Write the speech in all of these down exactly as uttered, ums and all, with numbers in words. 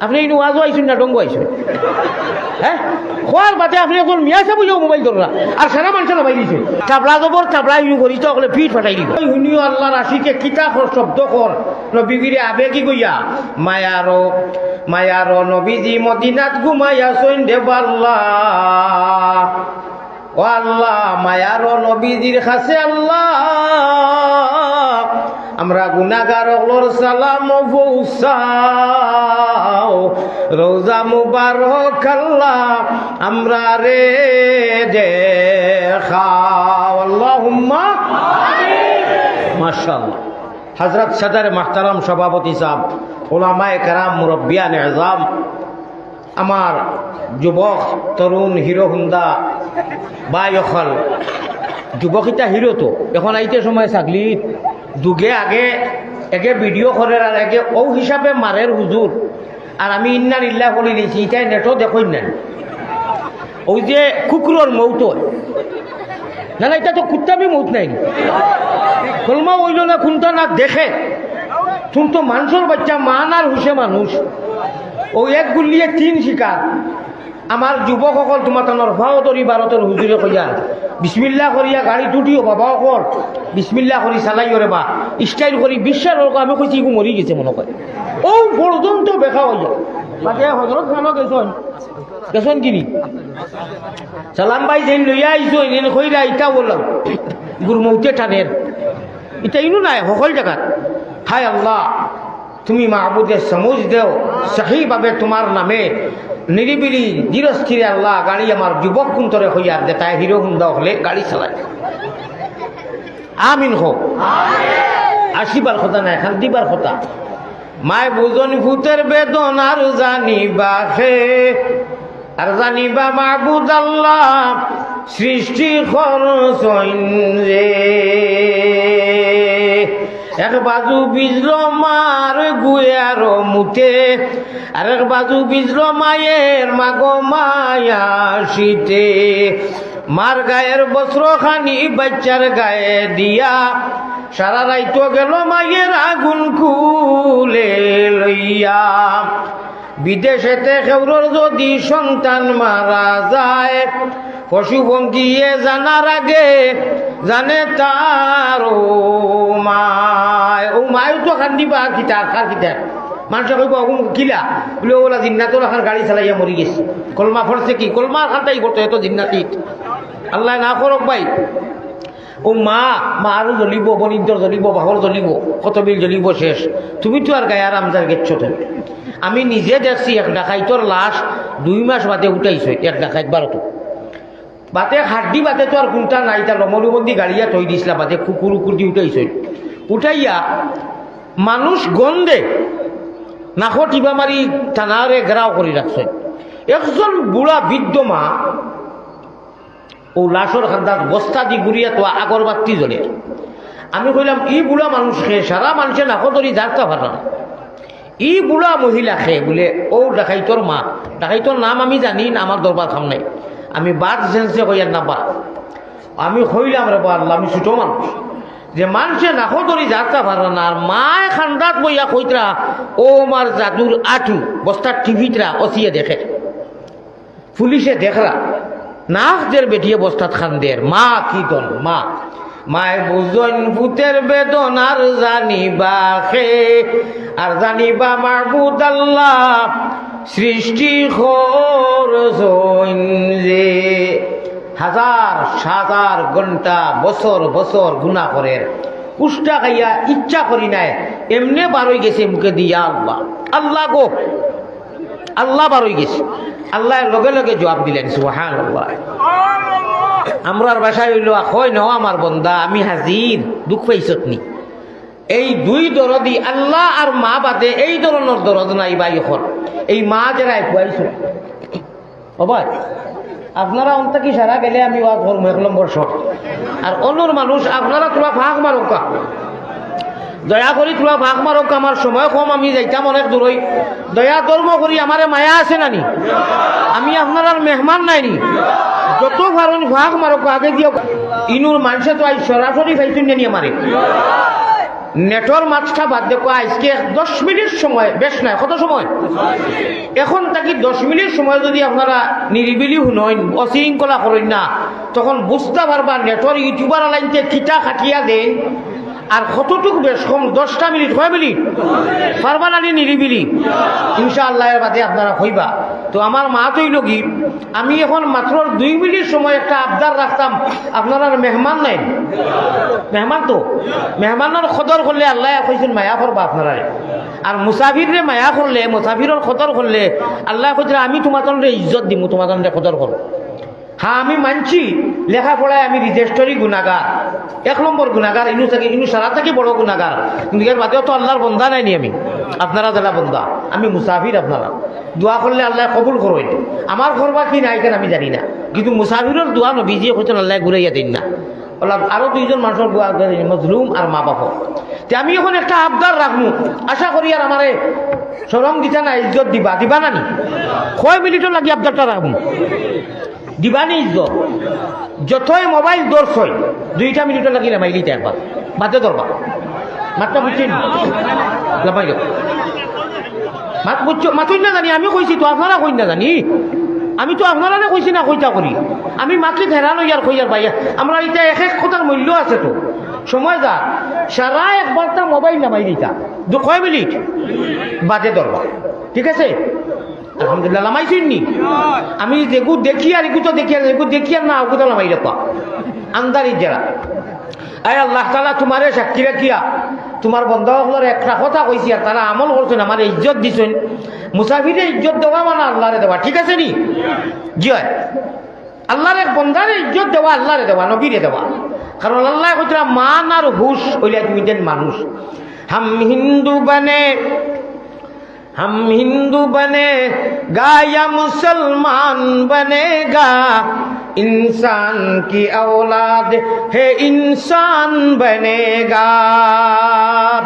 আপনে ইনো ওয়াজও আইছইন না, ডঙ্গো আইছইন? হ্যাঁ, খোয়ার বাদে আপনে একজন মিয়া সাব অইয়াও মোবাইল ধররা, আর সারা মানষে নামাই দিছইন। তাবলা জবর তাবলা ইনো করি তো অকলে পিঠ ফাটাই দিবা। হুনিও আল্লার আশিকে কিতা কর, শব্দ কর, নবীজিরে আবেগি কইয়া, মায়ারো, মায়ারো নবীজি মদিনাত ঘুমাইয়া সইন দেবাল্লা। ও আল্লাহ, মায়ারো নবীজির কাছে আল্লাহ, আমরা গুনাগার অকলর সালাম পৌঁছাও, রওজা মুবারক আল্লাহ, আমরারে দেখাও। আল্লাহুম্মা আমিন। মাশাআল্লাহ। হযরত সদর মুহতারাম সভাপতি সাব, উলামায়ে কেরাম, মুরব্বিয়ানে এজাম, আমার যুবক, তরুণ, হিরো হুন্দা ভাই অকল, যুবক ইতা হিরো তো, এখন আইতে সময় ছাগলি দুগে আগে একে ভিডিও করের আর একে অউ হিসাবে মারের হুজুর। আর আমি ইন্না লিল্লাহ বলি দিছি, ইতায় নেটও দেখইন না। অউ যে কুকুরর মউত অয়। না, না, ইতা তো কুত্তামি মউত নায় নি। কলমা অইলো না, কুনটা না দেখে। তুমি তো মানষর বাইচ্চা, মান আর হুশে মানুষ। অউ এক গুল্লিয়ে তিন শিকার। আমার যুবক অকল তুমার তানর পাও ধরি ভারতর হুজুরে কইয়া, বিসমিল্লাহ করিয়া গাড়িত উঠিও বাবা অকল, বিসমিল্লাহ করি চালাইও রে বা, style করি বিশ্বাস অকল। আমি কইছি, ইগু মরি গেছে মনো কয়। অউ পর্যন্ত বেকা অইয়া। বাদে হজরত খানো গেছইন, গেছইন কিনি? সালাম ভাই যেইন লইয়া আইছইন, এইন কইরা ইতা বললাম, ইগুর মউতে টানের। ইতা ইনো নায়, হকল জাগাত। হায় আল্লাহ, তুমি মাবুদে সমুজ দেও, সহিভাবে তুমার নামে নিরিবিলি ধীরস্থিরে আল্লাহ, গাড়ি আমার যুবক কুন্তরে কইয়ার দে, তাই হিরো হুন্দা অকলে গাড়ি চালায়। আমিন কও। আসিবার কথা নায়, কান্দিবার কথা। মায় বুঝইন ফুতের বেদন আর জানিবা কে, আর জানিবা মাবুদ আল্লাহ সৃষ্টি করছইন যে। এক বাজু বিজলো মার গুয়ার মুতে, আর এক বাজু বিজলো মায়ের মাগো মায়া শীতে। মার গায়ের বস্ত্র খানি বাইচ্চার গায়ে দিয়া, সারা রাইত গেল মায়ের আগুন কুলে লইয়া। বিদেশেতে কেউরর যদি সন্তান মারা যায়, পশু পঙ্খিয়ে জানার আগে জানে তার ও মায়। ও মায়ও তো কান্দিবা আর কিতা, আর কিতা। মানষে কইবো, "অগুন কিলা?" বুলে, "অলা জিন্নাতর লাখান গাড়ি চালাইয়া মরি গেছে।" কলমা পড়ছে কি? কলমার খান্দাই পড়তো, এত জিন্নাতি। আল্লায় না করউক ভাই। ও মা, মারও জ্বলিবো, বইনতর জ্বলিবো, বাপর জ্বলিবো, কত বিল জ্বলিবো শেষ। তুমি তো আর গায়ে আরাম যার গেছো তুমি। আমি নিজে দেখছি এক ডাকাইতর লাশ দুই মাস বাদে উঠাইছে, এক ডাকাইত ভারতো। বাদে হাড্ডি বাদে তো আর কুনটা নাই, ইতা লমরুবন্দি গাড়িয়া থই দিছলা, বাদে কুকুর উকুর দি উঠাইছে। উঠাইয়া মানুষ গন্ধে নাকো টিবা মারি থানারে ঘেরাও করি রাখছে। একজন বুড়া বৃদ্ধ মা অউ লাশর খান্দাত বস্তা দি গুড়িয়া তো আগরবাতি জ্বলের। আমি কইলাম, "ই বুড়া মানুষ কে, সারা মানষে নাকো ধরি যারতা পাররা না। ই বুড়া মহিলা কে?" বুলে, "অউ ডাকাইতর মা।" ডাকাইতর নাম আমি জানি না, আমার দরবার খাম নাই। আমি বাদ সেন্সে কইয়ার না বা। আমি কইলাম, "রে বা আল্লাহ, আমি ছোট মানুষ, যে মানষে নাকো ধরি যারতা পাররা না, আর মায় খান্দাত বইয়া কইতরা, 'ও আমার জাদুর আটু', বস্তার টিভিতরা অসিয়ে দেখে।" পুলিশে দেখরা, নাক দের বেটিয়ে বস্তাত খান্দের, মা কি দন, মা। মায় বুঝইন ফুতের বেদন আর জানিবা কে, আর জানিবা মাবুদ আল্লাহ সৃষ্টি করছইন যে। হাজার হাজার ঘন্টা, বছর বছর গুনা করের, উষ্টা খাইয়া ইচ্ছা করি নাই, এমনে বারই গেছে মুখে দিয়া, "আল্লাহ, আল্লাহ গো।" আল্লাহ বারই গেছে। আল্লায় লগে লগে জুয়াব দিলা, সুবহানাল্লাহ। আমরার ভাষায় অইলো, "কয় নও আমার বন্দা, আমি হাজির, দুখ পাইছত নি?" এই দুই দরদি আল্লাহ আর মা বাদে এই ধরনর দরদ নাই ভাই অকল। এই মা যেরা খুয়াইছো। ও ভাই, আপনারা অন্তা কি সারা গেলে আমি ওয়াজ করমু এক নম্বর শট। আর অন্যর মানুষ আপনারা থুড়া ফাঁক মারউক্কা। দয়া করি থুড়া ফাঁক মারউক্কা, আমার সময় কম, আমি যাইতাম অনেক দূরই। দয়া ধর্ম করি, আমারে মায়া আছে না নি? আমি আপনারার মেহমান নায় নি? যত পারইন ফাঁক মারউক্কা, আগে দিয়া। ইনুর মানষে তো আইজ সরাসরি পাইছইন না নি আমারে। নেটর মাতটা বাদ দেখো, আইজকে এক দশ মিনিট সময়, বেশ নায়, কত সময়? এখন থাকি দশ মিনিট সময় যুদি আপনারা নিরিবিলি হুনইন, অশৃঙ্খলা করইন না, তখন বুঝতা পারবা নেটর YouTuber আলাইন্তে কিতা খাটিয়া দেইন, আর কতটুক বেশ কম, দশটা মিনিট, কয় মিনিট? পারবা না নি নিরিবিলি? ইনশাআল্লাহ, এর বাদে আপনারা কইবা। তো আমার মাত অইলো কি, আমি এখন মাত্র দুই মিনিট সময় একটা আবদার রাখতাম, আপনারার মেহমান নায়, মেহমান তো, মেহমানর কদর করলে আল্লায় কইছইন মায়া করবা আপনারারে, আর মুসাফিররে মায়া করলে, মুসাফিরর কদর করলে আল্লায় কইছইন, "আমি তুমাতনরে ইজ্জত দিমু, তুমাতনরে কদর করো।" হ্যাঁ, আমি মানছি, লেখাপড়ায় আমি রিজেস্টারি গুনাগার, এক নম্বর গুনাগার, ইনু থাকি, ইনু সারা থাকি বড় গুনাগার। কিন্তু এর বাদেও তো আল্লার বন্দা নায় নি আমি, আপনারা যেলা বন্দা, আমি মুসাফির আপনারা। দোয়া করলে আল্লায় কবুল করইন। আমার করবা কি না, ইখান আমি জানি না, কিন্তু মুসাফিরর দোয়া নবীজিয়ে কইছইন আল্লায় ঘুরাইয়া দেইন না। অলা আরো দুইজন মানষর দোয়া ঘুরাইয়া দেইন, মজলুম আর মা বাপ। তে আমি এখন একটা আবদার রাখমু, আশা করি আর আমারে শরম দিতা না, ইজ্জত দিবা, দিবা না নি? কয় মিনিটর লাগি আবদারটা রাখমু? দিবা নি ইজ্জত? যতই মোবাইল ধরছইন, দুইটা মিনিটর লাগি লামাইলিতা একবার। বাদে ধরবা। মাতটা বুঝছইন নি? লামাইলো। মাত বুঝছো? মাতইন না জানি, আমি কইছি তো, আপনারা কইন না জানি। আমি তো আপনারারে কইছি না, কইতা করি। আমি মাতলে হেরান অইয়ার কইয়ার ভাই, আমরা ইতা এক এক কথার মূল্য আছে তো। সময় যা, সারা একবারটা মোবাইল লামাইলিতা। দু-, কয় মিনিট? বাদে ধরবা। ঠিক আছে? আলহামদুলিল্লাহ, লামাইছইন নি? আমি যেগু দেখিয়ার, ইগু তো দেখিয়ার, যেগু দেখিয়ার না, অগু তো লামাইলিতা। আন্দারি যারা। আয় আল্লাহ তাআলা, তুমারে সাক্ষী রাখিয়া, তুমার বন্দা অকলর একটা কথা কইছি, আর তারা আমল করছইন, আমারে ইজ্জত দিছইন। মুসাফিরে ইজ্জত দেওয়া মানে আল্লারে দেওয়া, ঠিক আছে নি? জি অয়। আল্লার এক বন্দারে ইজ্জত দেওয়া, আল্লারে দেওয়া, নবীরে দেওয়া। কারণ আল্লায় কইতরা, "মান আর হুশ অইলে তুমি যেন মানুষ।" হাম হিন্দু বনে, হাম হিন্দু বনে গা ইয়া মুসলমান বনেগা, ইনসান কি ঔলাদ হে ইনসান বনেগা।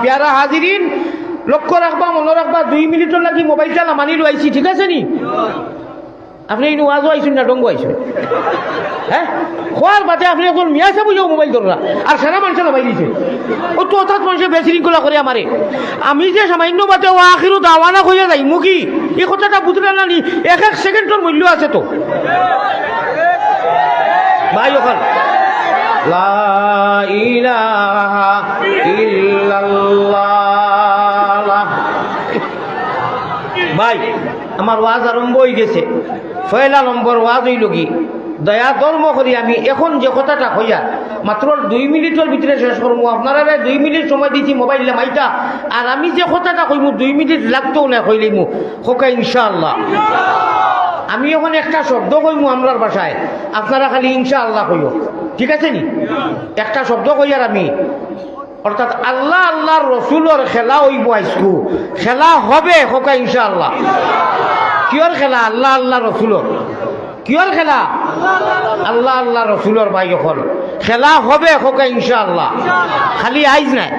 প্যারা হাজিরিন, লক্ষ্য রাখবা, মনো রাখবা, দুই মিনিটর লাগি মোবাইলটা লামানি লইছি, ঠিক আছে নি? আপনে ইনো ওয়াজো আইছইন না ডঙ্গো আইছইন? হ্যাঁ? খোয়ার বাদে আপনে একজন মিয়া সাব অইয়াও মোবাইল ধররা, আর সারা মানষে লামাইলিছে। ও তো অর্থাৎ মানষে বিশৃঙ্খলা করে আমারে। আমি যে সামান্য বাদে ওয়া আখিরু দাওয়ানা কইয়া যাইমু কি, ই কথাটা বুঝরা না নি? এক এক সেকেন্ডর মূল্য আছে তো। ভাই অকল, লা ইলাহা ইল্লাল্লাহ। ভাই, আমার ওয়াজ আরম্ভ অইগেছে। পয়লা নম্বর ওয়াজ অইলো কি, দয়া ধর্ম করি আমি এখন যে কথাটা কইয়ার, মাত্র দুই মিনিটর ভিতরে শেষ করমু। আপনারারে দুই মিনিট সময় দিছি মোবাইল লামাইতা, আর আমি যে কথাটা কইমু দুই মিনিট লাগতো না, কইলিমু। কউক্কা ইনশাআল্লাহ। আমি এখন একটা শব্দ কইমু আমরার ভাষায়, আপনারা খালি ইনশাআল্লাহ কইও, ঠিক আছে নি? একটা শব্দ কইয়ার আমি, অর্থাৎ আল্লাহ, আল্লার রসুলর খেলা অইবো আইজকু, খেলা হবে, কউক্কা ইনশাআল্লাহ। কিয়র খেলা? আল্লাহ, আল্লার রসুলর। কিয়র খেলা? আল্লাহ, আল্লার রসুলর। ভাই অকল, খেলা হবে, কউক্কা ইনশাআল্লাহ। খালি আইজ নায়,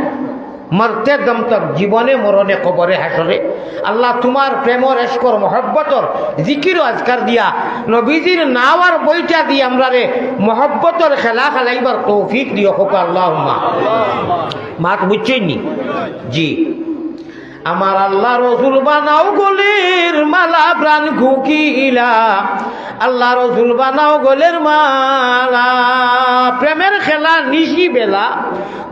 মরতে দম তক, জীবনে মরণে কবরে হাশরে। আল্লাহ, তুমার প্রেমর, এশকর, মহব্বতর জিকির ও আজকার দিয়া, নবীজির নাওয়ার বইটা দিয়া আমরারে মহব্বতর খেলা খেলাইবার তৌফিক দিও, কউক্কা আল্লাহুম্মা। মাত বুঝছইন নি? জি। আমার আল্লাহ রসুল বানাও গলের মালা প্রাণ কুকিলা, আল্লাহ রসুল বানাও গলের মালা। প্রেমের খেলা নিশি বেলা,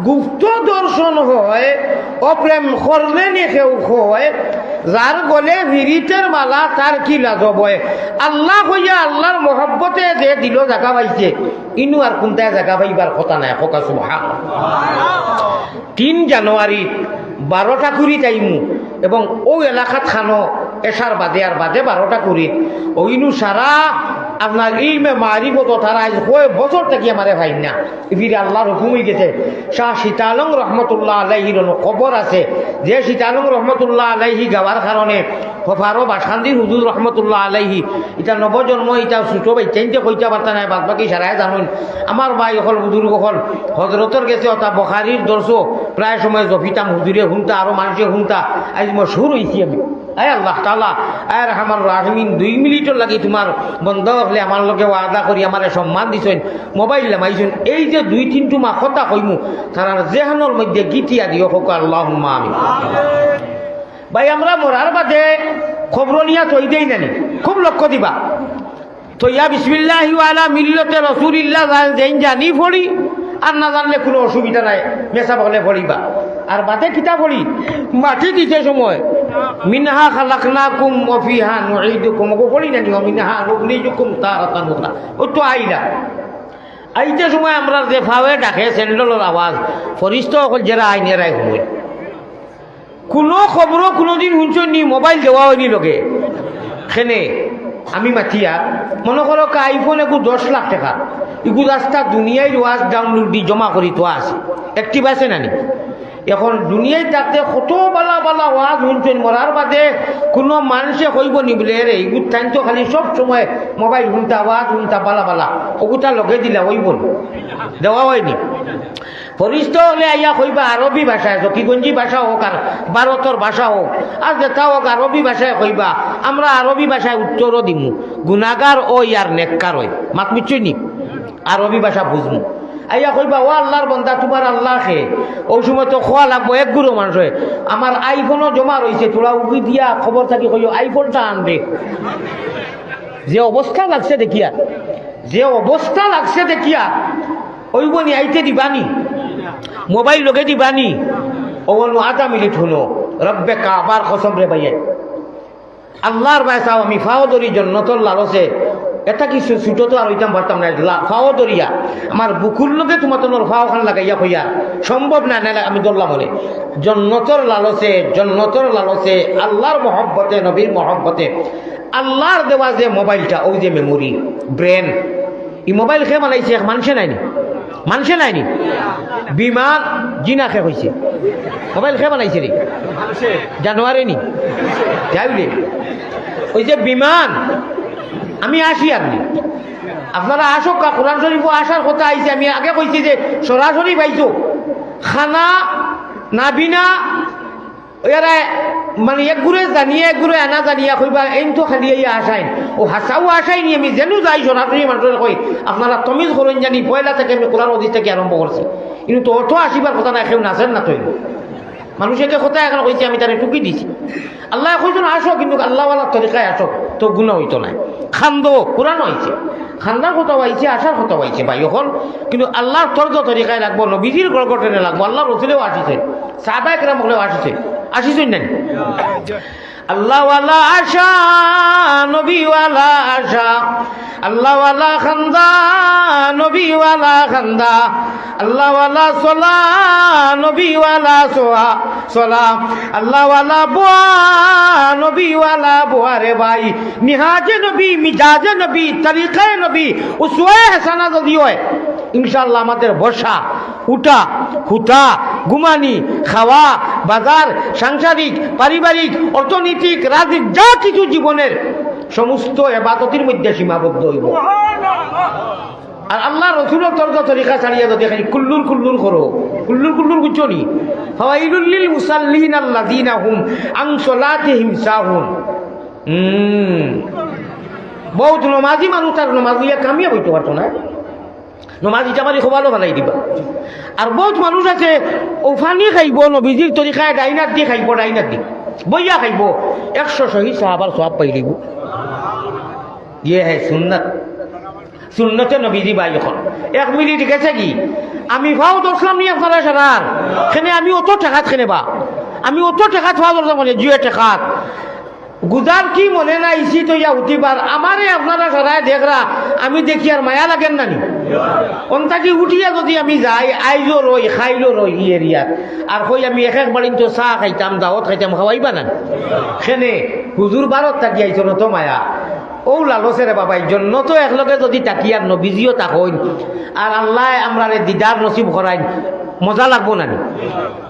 গুপ্ত দর্শন হয়, অপ্রেম করলে নি কেউ কয়, যার গলে পিরিতের মালা তার কি লাজব অয়। আল্লাহ কইয়া আল্লাহর মহব্বতে যে দিলো জাগা পাইছে, ইনু আর কুনটায় জাগা পাইবার কথা নায়, কউক্কা সুবহান। তিন জানুয়ারি বারোটা কুড়িত আইমু এবং অউ এলাকাত খানো এশার বাদে আর বাদে বারোটা কুড়িত অউ ইনু সারা আপনার ইলমে মারিফত তারা আইজ কয় বছর থাকি আমারে পাইন না। ইফিরে আল্লাহর হুকুম অইগেছে। শাহ সীতালং রহমতুল্লাহ আলাইহির অনো কবর আছে, যে সীতালং রহমতুল্লাহ আলাইহি গাওয়ার কারণে হফারো বাসকান্দির হুজুর রহমতুল্লাহ আলাইহি, ইতা নবজন্ম, ইতা ছোট বাইচ্চাইন্তে কইতা পারতা নায়, বাদ বাকি সারায় জানইন। আমার ভাই অকল, বুজুর্গ অকল, হজরতর গেছে অতা বুখারির দর্শো প্রায় সময় জপিতাম, হুজুরে হুনতা, আরো মানষে হুনতা, আইজ মশহুর অইছি আমি। আয় আল্লাহ তাআলা, আয় আরহামার রাহিমিন, দুই মিনিটর লাগি তুমার বন্দা অকলে আমার লগে ওয়াদা করি আমারে সম্মান দিছইন, মোবাইল লামাইছইন। এই যে দুই তিন টুমা কথা কইমু, তারার জেহনর মধ্যে গিতিয়া দিও, কউক্কা আল্লাহুম্মা আমিন। ভাই, আমরা মরার বাদে খবর নিয়া থই দেই না নি? খুব লক্ষ্য দিবা। তো ইয়া বিসমিল্লাহি ওয়া আলা মিল্লাতি রাসূলিল্লাহ জান-, যেইন জানি পড়ি, আর না জানলে কুনু অসুবিধা নাই, মেসাব অকলে পড়িবা। আর বাদে কিতা পড়ি? মাটি দিতে সময়, "মিনহা খালাকনাকুম ওয়া ফিহা নুঈদুকুম", অগু পড়ি না নি, "ওয়া মিনহা নুখরিজুকুম তারাতান উখরা"? অউ তো আইলা। আইতে সময় আমরার যে ফাওয়ে ডাকে, স্যান্ডেলর আওয়াজ, ফরিস্তা অকল যেরা আইন এরাই হুনইন। কুনু খবরও কুনুদিন হুনছইন নি, মোবাইল দেওয়া অয়নি লগে। কেনে, আমি মাতিয়া, মনো করো কা iPhone এগু দশ লাখ টেকা, ইগু রাস্তা দুনিয়ার ওয়াজ download দি জমা করি থোয়া আছে, active আছে না নি? এখন দুনিয়াত থাকতে কত বালা বালা ওয়াজ হুনছইন, মরার বাদে কুনু মানষে কইবো নি বুলে, "এরে, ইগুর তাইন তো খালি সব সময় মোবাইল হুনতা, ওয়াজ হুনতা, বালা বালা, অগুতা লগে দিলা অইবো নি?" দেওয়া অয়নি। ফরিস্তা অকলে আইয়া কইবা আরবি ভাষায়, জকিগঞ্জি ভাষা অউক আর ভারতর ভাষা অউক, আর যেতা অউক আরবি ভাষায় কইবা, আমরা আরবি ভাষায় উত্তরও দিমু, "গুনাগার অই আর নেককার অই।" মাত বুঝছইন নি? আরবি ভাষা বুঝমু। আইয়া কইবা, "ও আল্লার বন্দা, তুমার আল্লা কে?" অউ সময় তো কওয়া লাগবো এক গুরু মানষে, "আমার iPhone-ও জমা রইছে, থুড়া উকি দিয়া খবর থাকি কইও, iPhone-টা আনরে।" যে অবস্থা লাগছে দেখিয়া, যে অবস্থা লাগছে দেখিয়া, অইবো নি, আইতে দিবা নি, মোবাইল লগে দিবা নি? অউ নু আধা মিনিট হুনো, রব্বে কাবার কসম রে ভাইয়া, আল্লার বায় চাও, আমি ফাও ধরি জন্নতর লালচে, এতা কিছু ছুটো তো আর অইতাম পারতাম না, লা-, ফাও ধরিয়া, আমার বুকুর লগে তুমার তনর ফাও খান লাগাইয়া কইয়া, সম্ভব না, না, আমি ধরলাম অনে। জন্নতর লালচে, জন্নতর লালচে, আল্লার মহব্বতে, নবীর মহব্বতে, আল্লার দেওয়া যে মোবাইলটা, অউ যে memory, brain, ই মোবাইল কে বানাইছে? এক মানষে নায় নি? মানষে নায় নি? বিমান, জি না, কে কইছে? মোবাইল কে বানাইছে রে? জানোয়ারে নি? যাই বলে, অউ যে বিমান, আমি আসি আর নি। আপনারা আসউক্কা, কোরআন শরীফও আসার কথা আইছে, আমি আগে কইছি যে সরাসরি পাইছো। খানা, নাবিনা, এরা মানে একগুরে জানিয়া, একগুরে আনা জানিয়া কইবা, "এইন তো খালি আইয়া আসাইন।" অউ হাছাউ আসাইনি, আমি যেনু যাই সরাসরি মানষরে কই, আপনারা তমিজ করইন জানি, পয়লা থাকি আমি কোরআন হাদিস থাকি আরম্ভ করছি। কিন্তু তো অত আসিবার কথা নায়, কেউ নাচের না তো। মানষে কে কথা একখান কইছে, আমি তারে টুকি দিছি। আল্লায় কইছইন আসো, কিন্তু আল্লাওয়ালার তরিকায় আসো, তো গুনা অইতো নায়। খান্দো, কোরআনো আইছে। খান্দার কথাও আইছে, আসার কথাও আইছে, ভাই অকল। কিন্তু আল্লার তর্জ তরিকায় লাগবো, নবীজির গড়গড়নে লাগবো, আল্লার রসুলেও আসিছইন, সাহাবায়ে কেরাম অকলেও আসিছইন, আসিছইন নানি? আল্লাওয়ালা আসা, নবীওয়ালা আসা, আল্লাওয়ালা খান্দা, নবীওয়ালা খান্দা, আল্লাওয়ালা চলা, নবীওয়ালা চলা, চলা, আল্লাওয়ালা বওয়া, নবীওয়ালা বওয়া রে ভাই। মিহাজে নবী, মিজাজে নবী, তরিকায়ে নবী, উসওয়ায়ে হাসানা যদি অয়, ইনশাআল্লাহ আমাদের বসা, উঠা, হুতা, ঘুমানি, খাওয়া, বাজার, সাংসারিক, পারিবারিক, অর্থনৈতিক, রাজনৈতিক যা কিছু জীবনের সমস্ত এবাদতির মধ্যে সীমাবদ্ধ অইবো। আর আল্লার রসুলর তর্জ তরিকা ছাড়িয়া যদি খালি কুল্লুর কুল্লুর করো, কুল্লুর কুল্লুর বুঝছো নি? ফাওয়াইলুল লিল মুসাল্লিন আল্লাযীনা হুম আন সালাতিহিম সাহুন। হুম। বউত নমাজি মানুষ তার নমাজ লইয়া কামিয়াব অইতো পারতো না। নমাজ ইটা বাড়ি খোবালো ফালাই দিবা। আর বউত মানুষ আছে, অউ পানি খাইবো, নবীজির তরিকায় ডাইন আত দি খাইবো, ডাইন আত দি বইয়া খাইবো, একশো শহীদ সাহাবার সওয়াব পাইলিবো। ইয়ে হ্যায় সুন্নত, সুন্নতে নবীজি ভাই। অখন এক মিনিট গেছে কি, আমি ফাও ধরছলাম নি আপনারা সারার, কেনে আমি অত ঠেকাত কেনে বা, আমি অত ঠেকাত ফাও ধরছলাম কেনে, জুয়ে ঠেকাত। গুজার কি মনে না ইসি তো ইয়া উঠিবার, আমারে আপনারা সারায় দেখরা, আমি দেখি আর মায়া লাগের না নি? অন্তা কি উঠিয়া যদি আমি যাই, আইজও রই, খাইলও রই ই এরিয়াত, আর কই আমি এক এক বাড়িন তো চা খাইতাম, দাওত খাইতাম, খাওয়াইবা না? কেনে, হুজুর ভারত থাকি আইছইন, অত মায়া। অউ লালচে রে বাবাই, জন্নতো একলগে যদি থাকি আর নবীজিও থাকইন, আর আল্লায় আমরারে দিদার নসিব করাইন, মজা লাগবো না নি?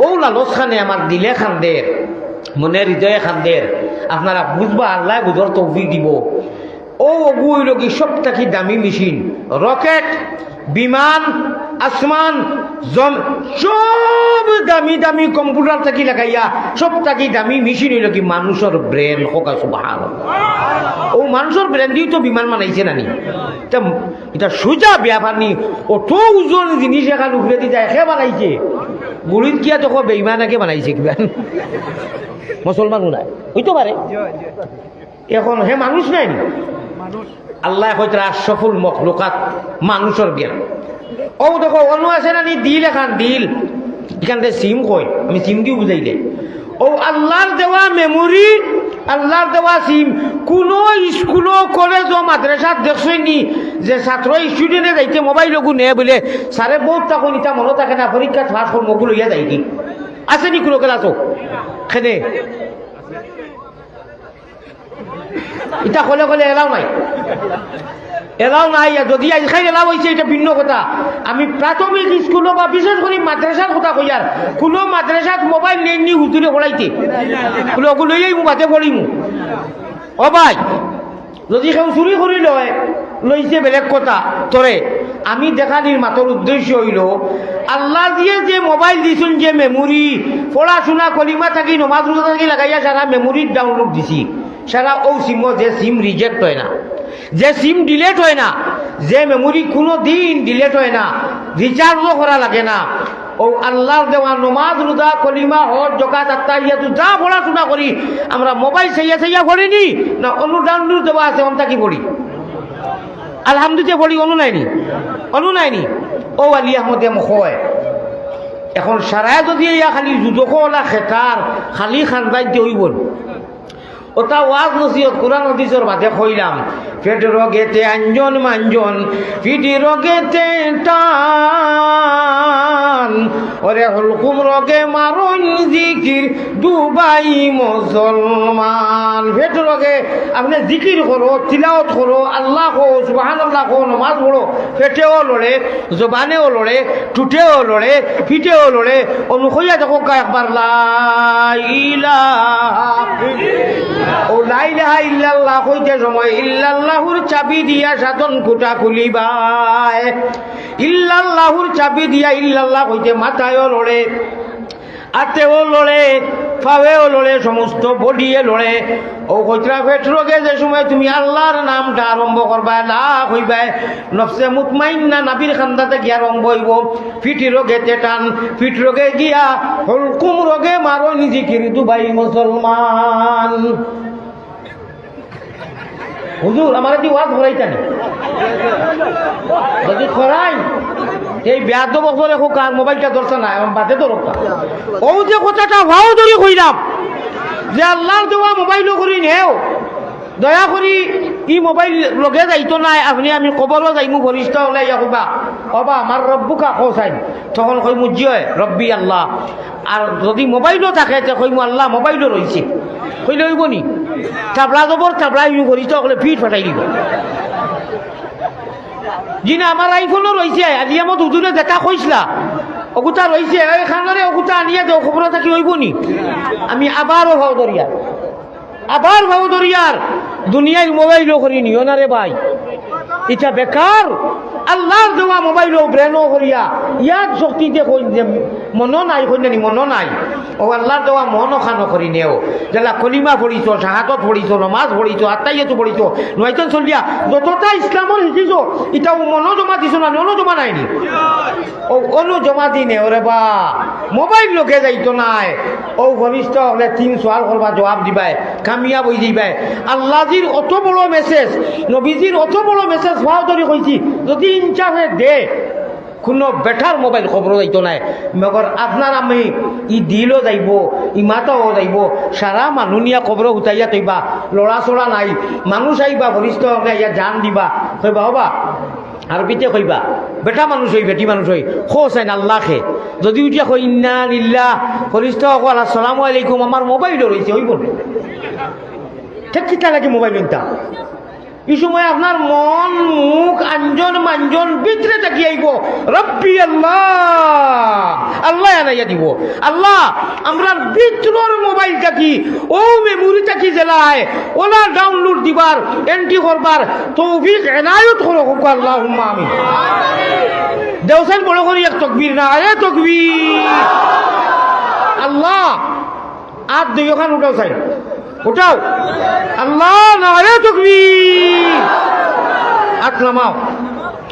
অউ লালচ খানে আমার দিলে খান্দের, মনে হৃদয়ে খান্দের, আপনারা বুঝবা, আল্লায় বুঝর তৌফিক দিবো। অউ অগু অইলো গি সব থাকি দামি মেশিন, রকেট, বিমান, আসমান, জন-, সব দামি দামি কম্পিউটার থাকি লাগাইয়া, সব থাকি দামি মেশিন অইলো কি? মানুষর ব্রেন। কউক্কা সুবহানাল্লাহ। অউ মানুষর ব্রেন দিয়াউ তো বিমান বানাইছে না নি? ইটা, ইটা সোজা ব্যাপার নি। অত ওজন জিনিস এখান উপরেদি যায়, কে বানাইছে? গুড়িত গিয়া তো কয় বেইমান একে বানাইছে কিবা। মুসলমান নায়, অইতো পারে। এখন হে মানুষ নায় নি? আল্লায় কইতরা আশরাফুল মখলুকাত, মানুষর জ্ঞান। অউ দেখো, অনো আছে না নি দিল এখান, দিল। ইখানরে সিম কয়, আমি সিম দিয়াউ বুঝাই দেই। অউ আল্লার দেওয়া মেমোরি, আল্লার দেওয়া সিম। কুনু স্কুলো, কলেজো, মাদ্রাসাত দেখছইন নি যে ছাত্র, স্টুডেন্টে যাইতে মোবাইল অগু নেয় বুলে, স্যারে বউত তখন ইতা মনো থাকে না, পরীক্ষাত পাস করমু অগু লইয়া যাইগি? আছে নি কুনু ক্লাসো? কেনে? ইতা কলে কলে এলাও নাই, এলাও নাই। আর যদি আইজকাইল এলাও অইছে, ইটা ভিন্ন কথা। আমি প্রাথমিক স্কুলো বা বিশেষ করি মাদ্রাসার কথা কইয়ার, কুনু মাদ্রাসাত মোবাইল নেইন নি হুজুরে পড়াইতে, বুলে অগু লইয়াউ মু বাদে পড়িমু। ও ভাই, যদি কেউ চুরি করি লয়, লইছে বেলেগ কথা, তরে আমি দেখানির মাতর উদ্দেশ্য অইলো, আল্লায় দিয়া যে মোবাইল দিছইন, যে মেমোরি, পড়াশুনা, কলিমা থাকি, নমাজ রোজা থাকি লাগাইয়া সারা মেমোরির ডাউনলোড দিছি। সারা অউ সিমো, যে সিম রিজেক্ট অয় না, যে সিম ডিলেট অয় না, যে মেমোরি কুনু দিন ডিলেট অয় না, রিচার্জও করা লাগে না, অউ আল্লার দেওয়া নমাজ, রোজা, কলিমা, হজ, জকাত, আত্তাহিয়াতু যা পড়াশুনা করি, আমরা মোবাইল চাইয়া চাইয়া পড়ি নি, না অনো ডাউনলোড দেওয়া আছে, অন থাকি পড়ি? আলহামদুলিল্লাহ পড়ি, অনো নায় নি? অনো নায় নি? অউ আলী আহমদে মখয়। এখন সারায় যদি ইয়া খালি দুজখো অলা খেতার, খালি খান্দাইতে অইবো নি? অতা ওয়াজ নসিহত, কুরআন হাদিসর বাদে কইলাম, পেট রোগেতে আঞ্জন মাঞ্জন, পিঠি রোগেতে টান, ওরে হুলকুম রোগে মারইন জিকির, দুবাই মুসলমান। পেট রোগে আপনে জিকির করো, তিলাওত করো, আল্লাহ কও, সুবহানাল্লাহ কও, নমাজ পড়ো, পেটেও লড়ে, জবানেও লড়ে, ঠুটেও লড়ে, পিঠেও লড়ে। অনো কইয়া দেখউক্কা একবার, লা ইলাহা। অউ লা ইলাহা ইল্লাল্লাহ কইতে সময় ইল্লাল্লাহুর চাবি দিয়া সাতন খুটা খুলিবায়। ইল্লাল্লাহুর চাবি দিয়া ইল্লাল্লাহ কইতে মাথায়ও লড়ে, আতেও লড়ে, পাওয়েও লড়ে, সমস্ত বডিয়ে লড়ে। অউ কইতরা পেট রোগে যে সময় তুমি আল্লার নামটা আরম্ভ করবায়, লা কইবায়, নফসে মুতমাইন্না নাভির খান্দাতে গিয়া আরম্ভ অইবো। পিঠি রোগেতে টান, পিঠ রোগে গিয়া হুলকুম রোগে মারইন জিকির, দুবাই মুসলমান। হুজুর, আমারে দি ওয়াজ করাইতা নি? যদি করাইন, এই বেয়াদব অকলে কউক্কা আর মোবাইলটা ধরতা নায়, আমার বাদে ধরউক্কা। অউ যে কথাটা পাও ধরি কইলাম, যে আল্লার দেওয়া মোবাইলও করি নেও, দয়া করি ই মোবাইল লগে যাইতো নায়, আপনে আমি কবরো যাইমু, ফিরিস্তা অকলে আইয়া কইবা, "ওবা, মান রব্বুকা?" কও চাইন। তখন কইমু, "জি অয়, রব্বি আল্লাহ।" আর যদি মোবাইলও থাকে, তে কইমু, "আল্লাহ, মোবাইলও রইছে।" কইলে অইবো নি? তাবলা জবর তাবলা, ইনু ফিরিস্তা অকলে ফিট ফাটাই দিবো। জি না, আমার আইফোনও রইছে, আলী আহমদ হুজুরে যেটা কইছলা, অগুতা রইছে, অউ খানরে অগুতা আনিয়া দেও, কবরো থাকি অইবো নি? আমি আবারও পাও ধরিয়ার, আবার পাও ধরিয়ার, দুনিয়ার মোবাইলও করি নিও না রে ভাই, ইটা বেকার। আল্লার দেওয়া মোবাইলও ব্রেনও করিয়া, ইয়াদ শক্তিতে কইন যে মনো নাই, কইন নি মনো নাই। অউ আল্লার দেওয়া মন অখানো করি নেও। যেলা কলিমা পড়িছো, শাহাদত পড়িছো, নমাজ পড়িছো, আত্তাহিয়াতু পড়িছো, নয়তন চলিয়া যততা ইসলামর শিকিছো, ইটা অউ মনো জমা দিছো না, অনো জমা নাই নি? অউ অনো জমা দি নেও রে বা, মোবাইল লগে যাইতো নায়। অউ ফিরিস্তা অকলে তিন সওয়াল করবা, জবাব দিবায়, কামিয়াব অইযিবায়। আল্লাজির অত বড় মেসেজ, নবীজির অত বড় মেসেজ পাও ধরি কইছি, যদি ইনসাফে দে, কুনু বেটার মোবাইল কবরো যাইতো নায়, মগর আপনার আমি ই দিলও যাইবো, ই মাথাও যাইবো, সারা মানু নিয়া কবরো হুতাইয়া থইবা, লড়াচড়া নাই। মানুষ আইবা, ফিরিস্তা অকলে আইয়া জান দিবা, কইবা, "ওবা", আরবিতে কইবা, "বেটা মানুষ অই, বেটি মানুষ অই, কও চাইন আল্লাহ খে।" যদি উঠিয়া কই, "ইন্না লিল্লাহ", ফিরিস্তা অকল, "আসসালামু আলাইকুম, আমার মোবাইলও রইছে", অইবো নি? ঠিক কিতা লাগি মোবাইল নিতা? ই সময় আপনার মন, মুখ, আঞ্জন, মাঞ্জন ভিতরে থাকি আইবো, "রব্বি আল্লাহ।" আল্লায় আনাইয়া দিবো। আল্লাহ, আমরার ভিতরর মোবাইল থাকি, অউ memory থাকি যেলা আয়, অলা download দিবার, entry করবার তৌফিক এনায়ত করো, কউক্কা আল্লাহুম্মা আমিন। দেও চাইন বড় করি এক তকবীর, নারায়ে তকবীর। আল্লাহ, আত দুইওখান উঠাও চাইন। উঠাও। আল্লাহ, নারায়ে তকবীর। আত নামাও।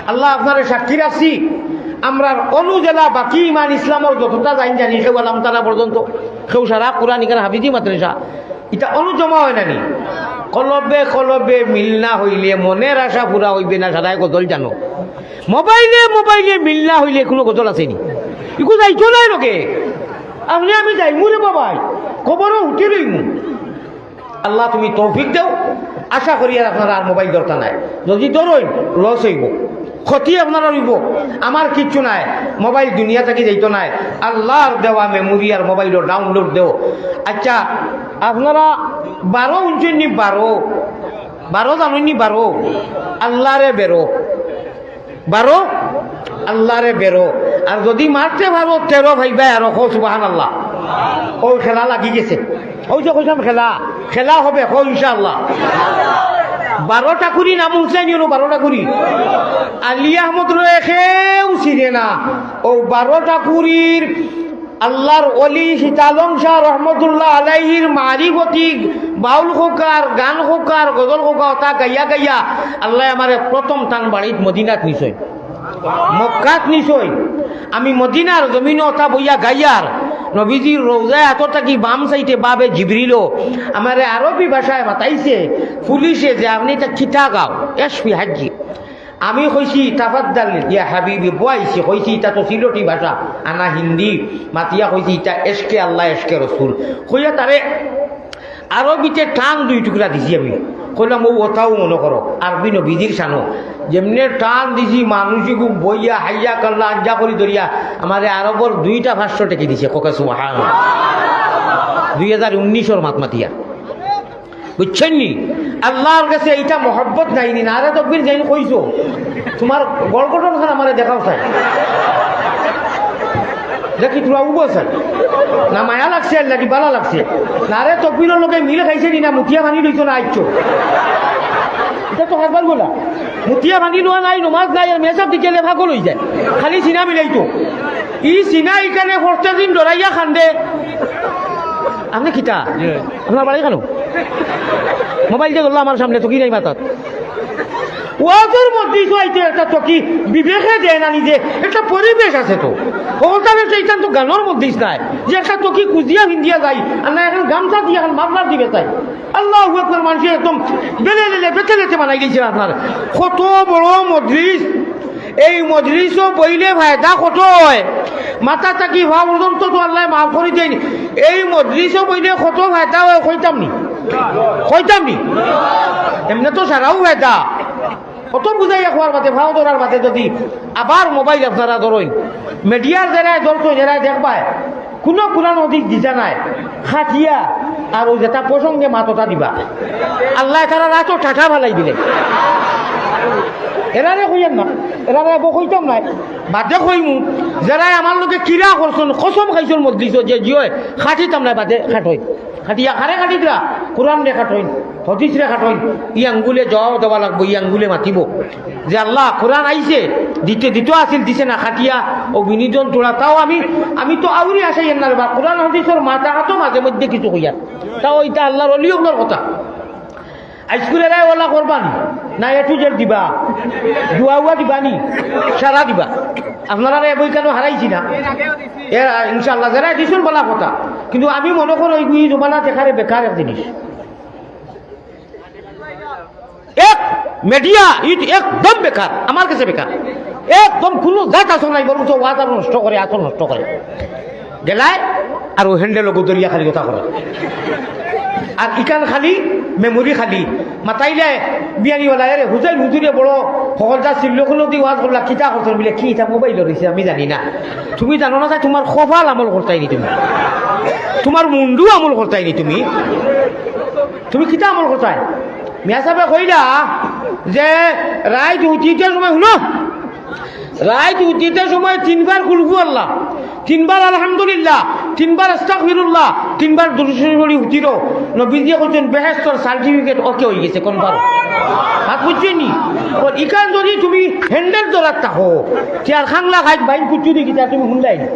আল্লাহ, আপনারে সাক্ষী রাখছি, আমরার অনো যেলা বাকি ইমান ইসলামর যতটা যাইন জানি, কেউ আলাম তারা পর্যন্ত, কেউ সারা কোরআন ইখান হাফিজি মাদ্রাসা, ইতা অনো জমা অয় না নি? কলবে কলবে মিল না অইলে মনের আশা পুরা অইবে না, সারায় গজল জানো। মোবাইলে মোবাইলে মিল না অইলে কুনু গজল আছে নি? ইগু যাইতো নায় লগে। আপনে আমি যাইমু রে বাবাই, কবরো উঠি রইমু। আল্লাহ, তুমি তৌফিক দেও। আশা করি আর আপনারা আর মোবাইল দরকার নাই। যদি ধরইন, loss অইবো, ক্ষতি আপনারার অইবো, আমার কিচ্ছু নাই। মোবাইল দুনিয়া থাকি যাইতো নায়। আল্লাহর দেওয়া memory আর মোবাইলো download দেও। আচ্ছা, আপনারা বারো হুনছইন নি? বারো, বারো জানইন নি? বারো, আল্লাহরে বেরো। বারো, আল্লাহরে বেরো। আর যদি মারতে পারো, তেরো পাইবায় আরো, কও সুবহানাল্লাহ। অউ খেলা লাগি গেছে। অউ যে কইছলাম খেলা, খেলা হবে, কও ইনশাআল্লাহ। বারো ঠাকুরি নাম হুনছইন নি, বারো ঠাকুরি। আলী আহমদরে কেউ চিনে না। অউ বারো ঠাকুরির আল্লাহর ওলি শীতালং শাহ রহমতুল্লাহ আলাইহির মারিফতি বাউল কউক্কা, গান কউক্কা, গজল কউক্কা, অতা গাইয়া গাইয়া আল্লায় আমারে প্রথম তান বাড়িত মদিনাত নিছইন, মক্কাত নিছইন। আমি মদিনার জমিনো অতা বইয়া গাইয়ার, নবীজির রওজায় আতর থাকি বাম সাইডে বাবে জিবরিলো আমারে আরবি ভাষায় মাতাইছে পুলিশে যে, "আপনে ইতা কিতা গাও?" এশফি হাজি। আমি কইছি, "তাফাদ্দাল ইয়া হাবিবি", বওয়াইছি, কইছি, "ইতা তো সিলটি ভাষা, আনা হিন্দি", মাতিয়া কইছি, "ইতা এশকে আল্লাহ, এশকে রসুল", কইয়া তারে আরবিতে টান দুই টুকরা দিছি আমি। কইলাম, "অউ অতাউ মনো করো, আরবি নবীজির শানো।" যেমনে টান দিছি, মানুষ ইগু বইয়া হাইয়া কাল্লা আঞ্জা করি ধরিয়া আমারে আরবর দুইটা পাঁচশো টেকি দিছে। কউক্কা সুবহানাল্লাহ। দুই হাজার উনিশর মাত মাতিয়া। বুঝছইন নি? আল্লাহর গেছে ইটা মহব্বত নাই নি? নারায়ে তকবীর যেইন কইছো, তুমার গড় গঠন খান আমারে দেখাও চাই। দেখি তুরা উবো চাই। না মায়া লাগছে আর নাকি বালা লাগছে? নারায়ে তকবীরর লগে মিল খাইছে নি না মুতিয়া পানি লইছো না আইছো? ইটা তো হারবার বলা। মুতিয়া পানি লওয়া নাই, নমাজ নাই, আর মেসাব দিকে লে পাগল অই যায়। খালি সিনা মিলাইতো। ই সিনা ইখানে প্রত্যেক দিন ডরাইয়া কান্দে। আপনে কিতা? আপনার বাড়ি কেন? মোবাইল যে ধরলো আমার সামনে, তো কি নাই মাথাত? ওয়াজর মধ্যে তো আইতে একটা তো কি বিবেকে দেয় না নিজে, একটা পরিবেশ আছে তো। ওখানে একটা ইখান তো গানর মধ্যে নাই, যে একটা তো কি কুজিয়া ফিন্দিয়া যাই, আর না এখন গামছা দিয়া এখন মাফলার দিবে তাই। আল্লাহু আকবার, মানুষে একদম বেলে লেলে বেতে লেতে বানাই দিয়েছে আপনার। কত বড় মজলিস, এই মজলিসো বইলে ফায়দা কত অয়, মাথা থাকি পাও পর্যন্ত তো আল্লায় মাফ করি দেইন। এই মজলিসো বইলে কত ফায়দা অয়, কইতাম নি? কইতাম নি? এমনে তো সারাও ফায়দা। কত বুঝাইয়া কওয়ার বাদে, পাও ধরার বাদে যদি আবার মোবাইল আপনারা ধরইন, মিডিয়ার যেরায় ধরছইন, এরায় দেখবায়, কুনু কুরআন হাদিস দিতা নায়, খাটিয়া আর অউ যেটা প্রসঙ্গে মাততা দিবা। আল্লায় তারার আতো টাটা ফালাই দিলে। এরারে কইয়েন না, এরারে বউ কইতাম নায়। বাদে কইমু, যেরায় আমার লগে কিরা করছইন, কসম খাইছইন মজলিসো যে জিও খাটিতাম নায়, বাদে খাটইন। খাটিয়া কারে খাটিতরা? কুরআনরে খাটইন, হাদিসরে খাটইন। ই আঙ্গুলে জবাব দেওয়া লাগবো, ই আঙ্গুলে মাতিবো। যে আল্লাহ, কুরআন আইছে, দিতে, দিতো আছিল, দিছে না, খাটিয়া অউ বিনোদন তোরা। তাও আমি, আমি তো আউরি আশাই এর না রে বা, কুরআন হাদিসর মাতাহাতো মাঝে মধ্যে কিছু কইয়ার। তাও ইটা আল্লাহর অলি অকলর কথা। আইজকুর এরায় ওলা করবা নি? না A to Z দিবা? দুয়া উয়া দিবা নি? সারা দিবা? আপনারারে বই কেন হারাইছি না? এরা ইনশাআল্লাহ যেরায় দিছইন বালা কথা। কিন্তু আমি মনো করি অউ ই জমানাত একেবারে বেকার এক জিনিস। এক মিডিয়া, ইট একদম বেকার, আমার গেছে বেকার। একদম কুনু জাত আসল নাই, বরং তো ওয়াজ আরো নষ্ট করে, আসল নষ্ট করে। গেলায় আর অউ হ্যান্ডেল অগু ধরিয়া খালি কথা করে। আর ইখান খালি, মেমোরি খালি। মাতাইলে বিয়ানিওয়ালা, "এরে হুজুর, হুজুরে বড় হকলতা ছিল, কুনু দি ওয়াজ করলা, কিতা করছইন?" বলে, "কি ইটা মোবাইল রইছে, আমি জানি না।" তুমি জানো না, তাই তুমার কপাল আমল করতায় নি তুমি। তুমার মুন্ডু আমল করতায় নি তুমি। তুমি কিতা আমল করতায়? মিয়া সাবে কইলা, যে রাইত হুতিতে সময়, হুনো, রাইত হুতিতে সময় তিনবার কুলহু আল্লাহ, তিনবার আলহামদুলিল্লাহ, তিনবার আস্তাগফিরুল্লাহ, তিনবার দুরূদ শরীফ পড়ি হুতিরো, নবীজিয়ে কইছইন, "বেহেস্তর সার্টিফিকেট ওকে অইগেছে।" কোন পারো? হাত বুঝছইন নি? ইখান যদি তুমি হ্যান্ডেল ধরাত থাকো, তে আর খাংলা খাইত বাইন কুচ্ছু দেখি, তা তুমি হুনলাই নি।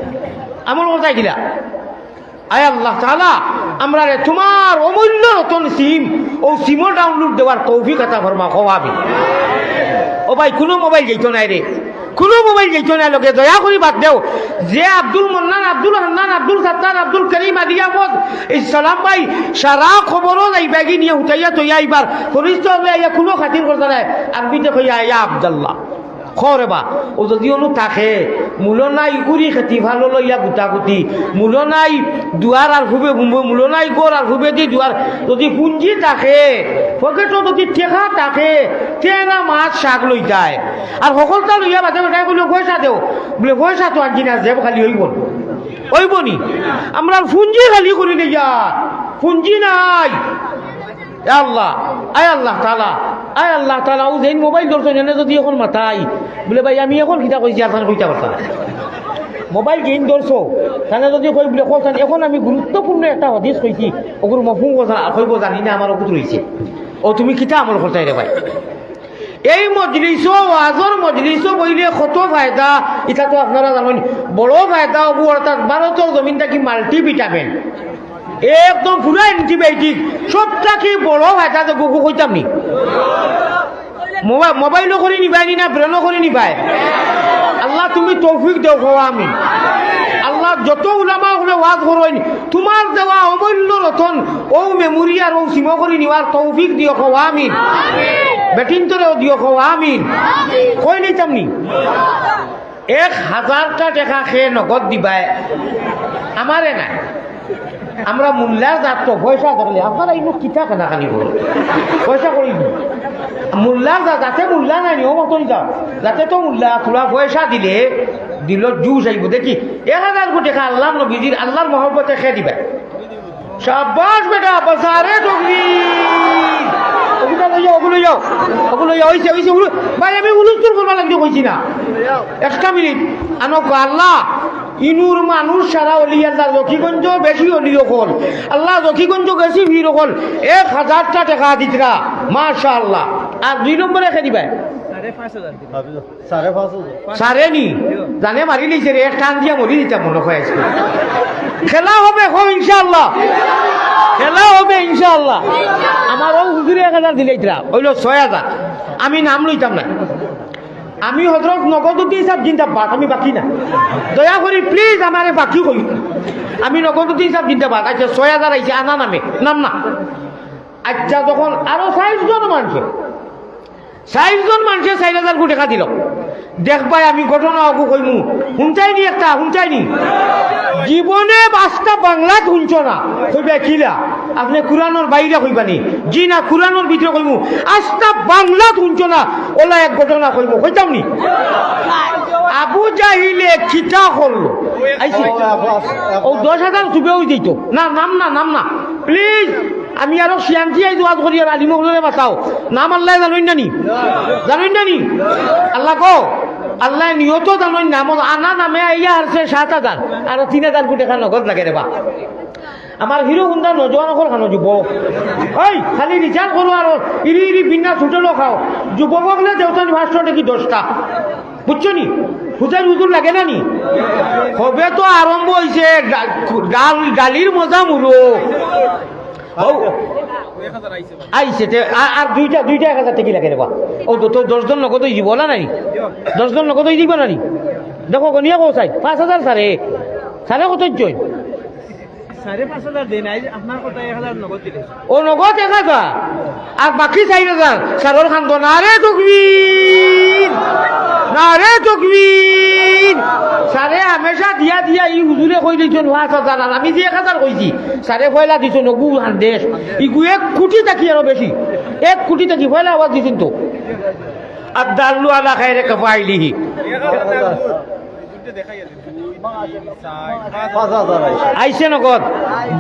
আমল করতায় কিলা? আয় আল্লাহ তাআলা, আমরারে তুমার অমূল্য রতন সিম, অউ সিমো ডাউনলোড দেওয়ার তৌফিক আতা ফরমা, কও আমিন। ও ভাই, কুনু মোবাইল যাইতো নায় রে, কুনু মোবাইল যাইতো নায় লগে, দয়া করি বাদ দেও। যে আব্দুল মান্নান, আব্দুল হান্নান, আব্দুল সাত্তার, আব্দুল করিম, আলী আহমদ, এই সালাম ভাই, সারা খবরও যাইবাগি নিয়া হুতাইয়া তইয়া আইবার, ফরিস্তা অকলে আইয়া কুনু খাতির করতা নায়, আরবিতে কইয়া, "ইয়া আব্দাল্লাহ।" কও রে বা, অউ যদি অনো থাকে, মূলো নাই উরি খেতি ভালো লইয়া গুতাগুতি, মূলো নাই দুয়ার আর হুবে, মূলো নাই ঘর আর হুবেদি দুয়ার, যদি পুঞ্জি থাকে, পকেটো যদি টেকা থাকে, তে না মাছ শাক লইতায়। আর হকলতা লইয়া বাদে বেটায় কইলো, "পয়সা দেও।" বুলে, "পয়সা তো আনছি না, জেব খালি অইবো নি।" অইবো নি? আমরার পুঞ্জি খালি করি লইয়া, পুঞ্জি নাই। এ আল্লাহ, আয় আল্লাহ তাআলা, আয় আল্লাহ তাআলা, অউ যেইন মোবাইল ধরছইন, এনে যদি অখন মাতাই, বুলে, "ভাই, আমি অখন কিতা কইছি, আর তান কইতা পারতা না।" মোবাইল যেইন ধরছো, তানে যদি কই, বুলে, "কও চাইন, অখন আমি গুরুত্বপূর্ণ একটা হাদিস কইছি, অগুর মফহুম কও চাইন", আর কইবো, "জানি না, আমার অগুত রইছে।" অউ তুমি কিতা আমল করতায় রে ভাই? এই মজলিসো, ওয়াজর মজলিসো বইলে কত ফায়দা, ইটা তো আপনারা জানইন। বড় ফায়দা অবু, অর্থাৎ ভারতর জমিন থাকি মাল্টিভিটামিন, একদম পুরা অ্যান্টিবায়োটিক, সব থাকি বড় ফায়দা যে গুগু কইতাম নি। মোবা-, মোবাইলও করি নিবায় নি না, ব্রেনও করি নিবায়। আল্লাহ তুমি তৌফিক দেও, কও আমিন। আল্লাহ যত উলামা অকলে ওয়াজ করইন, তুমার দেওয়া অমূল্য রতন, অউ মেমোরি আর অউ সিমো করি নিবার তৌফিক দিও, কও আমিন। বেটিন্তরেও দিও, কও আমিন। কই নিতাম নি? এক হাজারটা টেকা কে নগদ দিবায়, আমারে নায়। আমরা মোল্লার জাত তো, পয়সা থাকলে আপনারা ইনো কিতা কানাকানি করো, পয়সা করি দি। মোল্লার জাত, যাতে মোল্লা নাই নি, অউ মতন যাও, যাতে তো মোল্লা, থুড়া পয়সা দিলে, দিলো জুশ আইবো। দেখি, এক হাজার কোটি টেকা আল্লাহর নবীজির, আল্লাহর মহব্বতে কে দিবায়। শাবাশ বেটা, বাজারে ঢুকবি। অগুলো লইয়া, অগুলো লইয়া, অগুলো লইয়া, অইছে, অইছে, অগুলো। ভাই, আমি হুলুস্থুল করবার লাগি কইছি না। একটা মিনিট, আনো কো আল্লাহ, ইনুর মানুষ সারা অলি আল্লাহ, জকিগঞ্জ বেশি অলি অকল। আল্লাহ, জকিগঞ্জ বেশি ভিড় অকল। এক হাজারটা টেকা দিতরা, মাশাআল্লাহ। আর দুই নম্বরে কে দিবায়? সাড়ে পাঁচ হাজার। সাড়ে নি? জানে মারি লইছে রে, এক টান দিয়া মরি দিতাম মনে অয় আইজকে। খেলা হবে, কও ইনশাআল্লাহ। খেলা হবে ইনশাআল্লাহ। আমার অউ হুজুরে এক হাজার দিলাইতরা, অইলো ছয় হাজার। আমি নাম লইতাম না। আমি হজরত নগদুদ্দিন সাব জিন্দাবাদ, আমি বাকি না। দয়া করি please আমারে বাকি কই। আমি নগদুদ্দিন সাব জিন্দাবাদ। আচ্ছা, ছয় হাজার আইছে, আনা নামে, নাম না। আচ্ছা, তখন আরো চাইর জন মানষে চাইর জন মানষে চাইর হাজার কোটি টেকা দিলো। দেখবায়, আমি ঘটনা অগু কইমু, হুনছাইনি একটা, হুনছাইনি? জীবনে আস্তা বাংলাত হুনছো না। কইবায়, "কিলা? আপনে কুরআনর বাইরে কইবা নি?" "জি না, কুরআনর ভিতরে কইমু।" আস্তা বাংলাত হুনছো না, অলা এক ঘটনা কইমু, কইতাম নি? আবু জাহিলে কিতা করলো? আইছে। অউ দশ হাজার তুবেও দিত না, নাম না, নাম না। Please, আমি আরো শিয়ান্তি আইজ ওয়াজ করি আর আলিম অকলরে বাঁচাও। নাম আল্লায় জানইন না নি? জানইন না নি? আল্লাহ কও, আল্লায় নিয়ত জানইন না। আমার আনা নামে আইয়া হারছে সাত হাজার, আরো তিন হাজার কোটি টেকা নগদ লাগে রে বা। আমার হিরো হুন্ডা নজওয়ান অকল খানো যুবক। ওই, খালি রিচার্জ করো আর ইরি ইরি বিন্না ছুটলো খাও। যুবক অকলে দেউতা নি পাঁচশো টেকি দশটা। বুঝছো নি? হুজুর হুজুর লাগে না নি? হবে তো আরম্ভ অইছে, ডা-, ডাল, ডালির মজা মুরো। ও, আইছে তে, আ-, আর দুইটা, দুইটা এক হাজার টেকি লাগে রে বা। ও তো, তো দশ জন নগদ অই দিব, অলা নাই? দশ জন নগদ অই দিব না নি? দেখো, গনিয়া কও চাই, পাঁচ হাজার সারে, সারে কত অইছে? সাড়ে পাঁচ হাজার দেন, আইজ আপনার কথা এক হাজার নগদ দিলে। ও নগদ এক হাজার, আর বাকি চাইর হাজার, সারর খান্দ, নারে তকবীর, নারে তকবীর। সারে হামেশা দিয়া দিয়া ই হুজুরে কই দিছইন পাঁচ হাজার, আর আমি যে এক হাজার কইছি, সারে পয়লা দিছইন, ওগু হান্দেশ, ইগু এক কোটি থাকি আরো বেশি, এক কোটি থাকি পয়লা আওয়াজ দিছইন তো। আর দাল্লু আলা খায়রে কাফাইলিহি। পাঁচ হাজার আইছে। আইছে নগদ।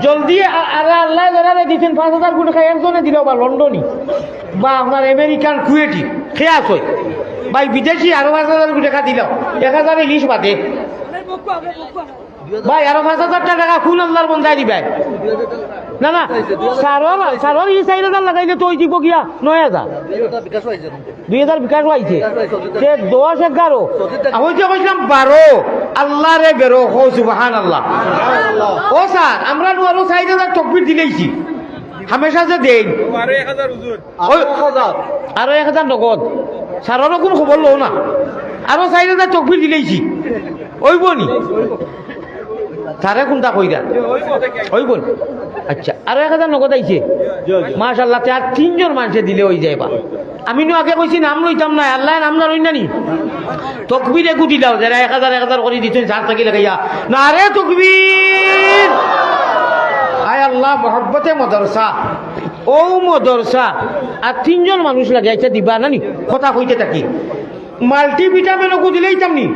জলদি আ-, আরে আল্লায় যারারে দিছইন পাঁচ হাজার কোটি টেকা একজনে দিলাও বা লন্ডনি বা আপনার আমেরিকান কুয়েটি, কে আছে ভাই বিদেশি আরো পাঁচ হাজার কোটি টেকা দিলাও, এক হাজার ইলিশ বাদে। ভাই আরো পাঁচ হাজার টেকা কোন আল্লার বন্দায় দিবায়? না, না, সারর, সারর ই চাইর হাজার লাগাইলে তো ওই দিব গিয়া নয় হাজার। দুই হাজার বিকাশ আইছে। তে দশ, এগারো। আমি যে কইছিলাম বারো, আল্লারে বেরো, কও সুবহানাল্লাহ। ও স্যার, আমরা নু আরো চাইর হাজার তকবির দিলাইছি। হামেশা যে দেইন। আরো এক হাজার। আরো এক হাজার নগদ। স্যারর কুন খবর লও না। আরো চাইর হাজার তকবির দিলাইছি। অইবো নি? তারে কুনটা কইরা? অইবো নি? আচ্ছা, আরো এক হাজার নগদ আইছে। মাশাআল্লাহ, তে আর তিনজন মানষে দিলে অই যায় বা। আমি নু আগে কইছি নাম লইতাম না, আল্লায় নাম না লইন না নি। তকবির এগু দিলাও, যারা এক হাজার এক হাজার করি দিছইন, চার থাকি লাগাইয়া। নারে তকবির! আয় আল্লাহ, মহব্বতে মদরসা। ও মদরসা। আর তিনজন মানুষ লাগে, আচ্ছা দিবা না নি? কথা কইতে থাকি। মাল্টিভিটামিন ওগু দিলাইতাম নি?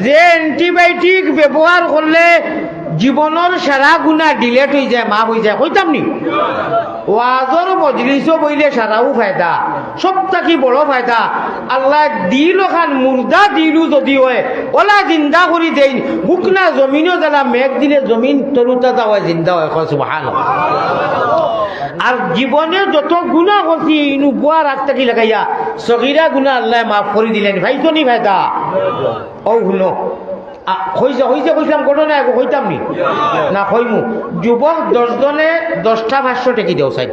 যে অ্যান্টিবায়োটিক ব্যবহার করলে জীবনর সারা গুণা ডিলেট অই যায়, মাফ অই যায়, কইতাম নি? ওয়াজর মজলিসো বইলে সারাও ফায়দা, সব থাকি বড় ফায়দা। আল্লায় দিল খান মুর্দা দিলু যদি হয়, ওলা জিন্দা করি দেইন, হুকনা জমিনও জ্বালা মেঘ দিলে জমিন তরুতাজা হয়, জিন্দা হয়, কয় সুবহানাল্লাহ। আর জীবনে যত গুণা করছি, ইনু বুয়ার আগ থাকি লাগাইয়া, সগিরা গুণা আল্লায় মাফ করি দিলাইন। পাইছো নি ফায়দা? ও হুনো। আ, কইছে, কইছে, কইছিলাম ঘটনা এগু কইতাম নি? না, কইমু। যুবক দশ জনে দশটা পাঁচশো টেকি দেও চাই।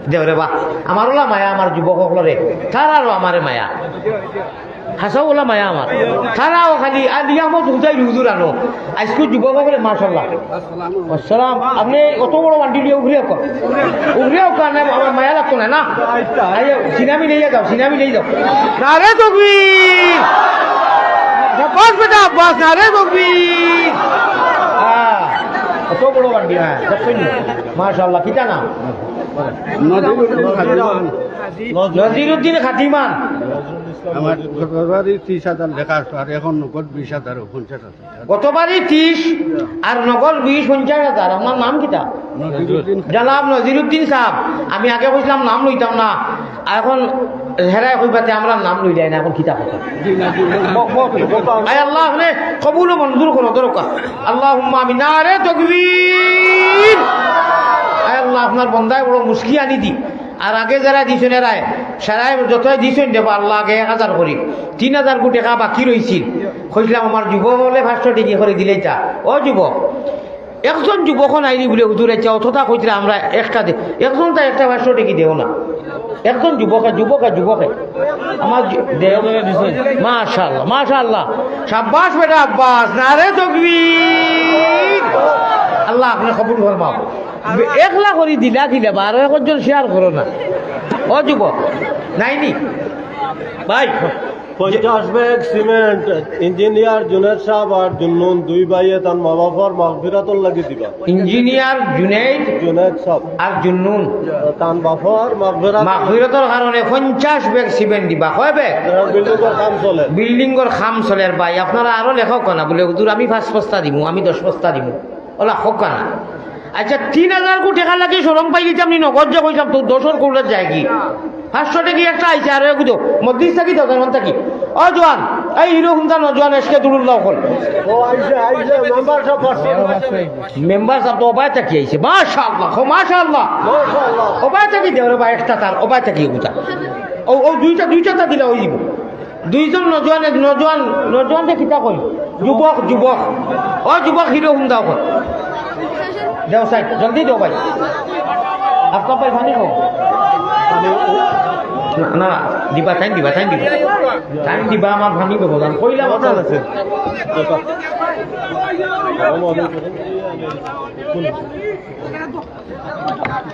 দেও রে বা। আমার ওলা মায়া, আমার যুবক অকলরে। তারারও আমারে মায়া। হাছাউ ওলা মায়া আমার। তারাও খালি, "আলী আহমদ হুজাইর হুজুর আনো।" আইজকু যুবক অকলে, মাশাআল্লাহ। আসসালাম। আপনে অত বড় বান্ডিল লইয়া উগরে অউক্কা। উগরে অউক্কা, না, আমার মায়া লাগতো না, না? আইও, সিনামি লইয়া যাও, সিনামি লইয়া যাও। নারে তকবীর! শাবাশ বেটা আব্বাস, নারে তকবীর! হ্যাঁ, অত বড় বান্ডিল, হ্যাঁ, দেখছেন নি? মাশাআল্লাহ, কিতা নাম? নজিরুদ্দিন খাদিমান। নজিরুদ্দিন খাদিমান। আমার গতবারই ত্রিশ হাজার লেখা আছে, আর এখন নগদ বিশ হাজার, পঞ্চাশ হাজার। গতবারই ত্রিশ আর নগদ বিশ, পঞ্চাশ হাজার। আপনার নাম কিতা? নজিরুদ্দিন। জনাব নজিরুদ্দিন সাহেব, আমি আগে কইছিলাম নাম লইতাম না, এখন হেরায় কইবা তে আমরার নাম লইলাই না, এখন কিতা কথা? জি না, জি না। আয় আল্লাহ, আপনে কবুল ও মঞ্জুর করো, দরকার। আল্লাহুম্মা আমিন। নারে তকবীর। আয় আল্লাহ, আপনার বন্দায় বড় মুশকিল আনি দি। আর আগে যারা দিছইন এরায়, সারায় যতই দিছইন দেবা আল্লাহ আগে এক হাজার করি। তিন হাজার কোটি টেকা বাকি রইছিল। কইছিলাম আমার যুবক অকলে পাঁচশো টেকি করি দিলাইতা। ও যুবক, একজন যুবক নাইনি বুলে হুজুর, আচ্ছা, অতটা কইতরা আমরা একটা দে-, একজন তা একটা পাঁচশো টেকি দেও না। একজন যুবকে, যুবকে, যুবকে। আমার যু-, দেও। মাশাআল্লাহ, মাশাআল্লাহ। শাবাশ বেটা আব্বাস, নারে তকবীর। আল্লাহ আপনে কবুল ফরমাও। একলা করি দিলা কিলা বা, আরো একজন শেয়ার করো না। ও যুবক, নাইনি? ভাই, পঞ্চাশ ব্যাগ সিমেন্ট, ইঞ্জিনিয়ার জুনেদ সাহেব আর জুন্নুন দুই ভাইয়ে তান মা বাপর মাগফিরাতর লাগি দিবা। ইঞ্জিনিয়ার জুনেদ জুনেদ সাহেব। আর জুন্নুন। তান বাপর মাগফিরাত। মাগফিরাতর কারণে পঞ্চাশ ব্যাগ সিমেন্ট দিবা। কয় ব্যাগ? বিল্ডিংর কাম চলে। বিল্ডিংর কাম চলের ভাই, আপনারা আরো লেখক না বুলে, "হুজুর, আমি পাঁচ বস্তা দিমু, আমি দশ বস্তা দিমু।" ওলা হক না। আচ্ছা, তিন হাজার কোটি টেকা লাগি শরম পাই গেছি, আমি নগদ যে কইতাম তো দশর কৌড়াত যায় কি? পাঁচশো টেকি একটা আইছে, আরো এগু দেও। মসজিদ থাকি দেও, জানন থাকি। ও জোয়ান, এই হিরো হুন্ডা নজোয়ান এসকে দুরুল্লাহ অকল। ও আইছে, আইছে, মেম্বার সাহেব পাঁচশো। মেম্বার সাহেব তো ওবায় থাকি আইছে। মাশাআল্লাহ, ও মাশাআল্লাহ। মাশাআল্লাহ। ওবায় থাকি দেও রে ভাই, একটা তার, ওবায় থাকি এগুতা। ও, ও দুইটা, দুইটা তা দিলে অই দিব। দুইজন নজোয়ানে, নজোয়ান, নজোয়ানরে কিতা কই? যুবক, যুবক। ও যুবক, হিরো হুন্ডা অকল। দেও সাইড, জলদি দেও ভাই। আফতাব ভাই, পানি খাও। না, না, দিবা, টাইম দিবা, টাইম দিবা। টাইম দিবা, আমার পানি খাবো, আমি কইলাম আপনার আছে।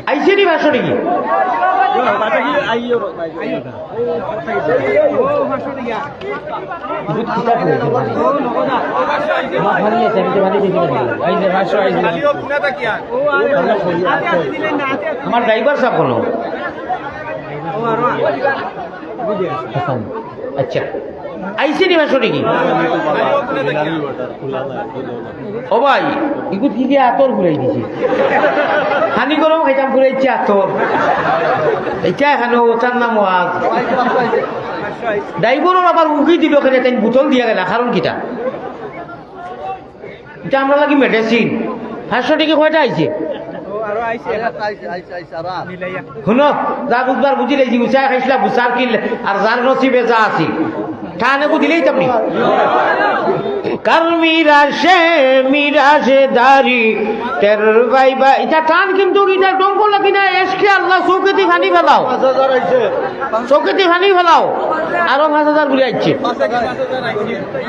আইছে নি পাঁচশো টেকি? আমার ড্রাইভার সাহেব বলো। আচ্ছা। আইছে নি পাঁচশো টেকি? ও ভাই, ইগু কি দিয়া আতর ফুরাই দিছে? পানি গরম খাইতাম, ফুরাইছে আতর। ইটা এখানো ওটার নাম ওয়াজ। ড্রাইভারর আবার উকি দিল কেনে, তাইন বোতল দিয়া গেলা, কারণ কিতা? ইটা আমরার লাগি মেডিসিন। পাঁচশো টেকি কয়টা আইছে? হুনো, যা বুঝবার বুঝিলাইছি, উচায় খাইছলা বুচার কিল, আর যার নসিবে যা আছিল। টান এগু দিলাইতাম নি? কার মিরাশে মিরাশে দারি টের পাইবা। ইটা টান কিন্তু ইটা ডঙ্ক লাগি না, এশকে আল্লাহ চউখেদি পানি ফালাও। চউখেদি পানি ফালাও। আরো পাঁচ হাজার ঘুরি আইছে।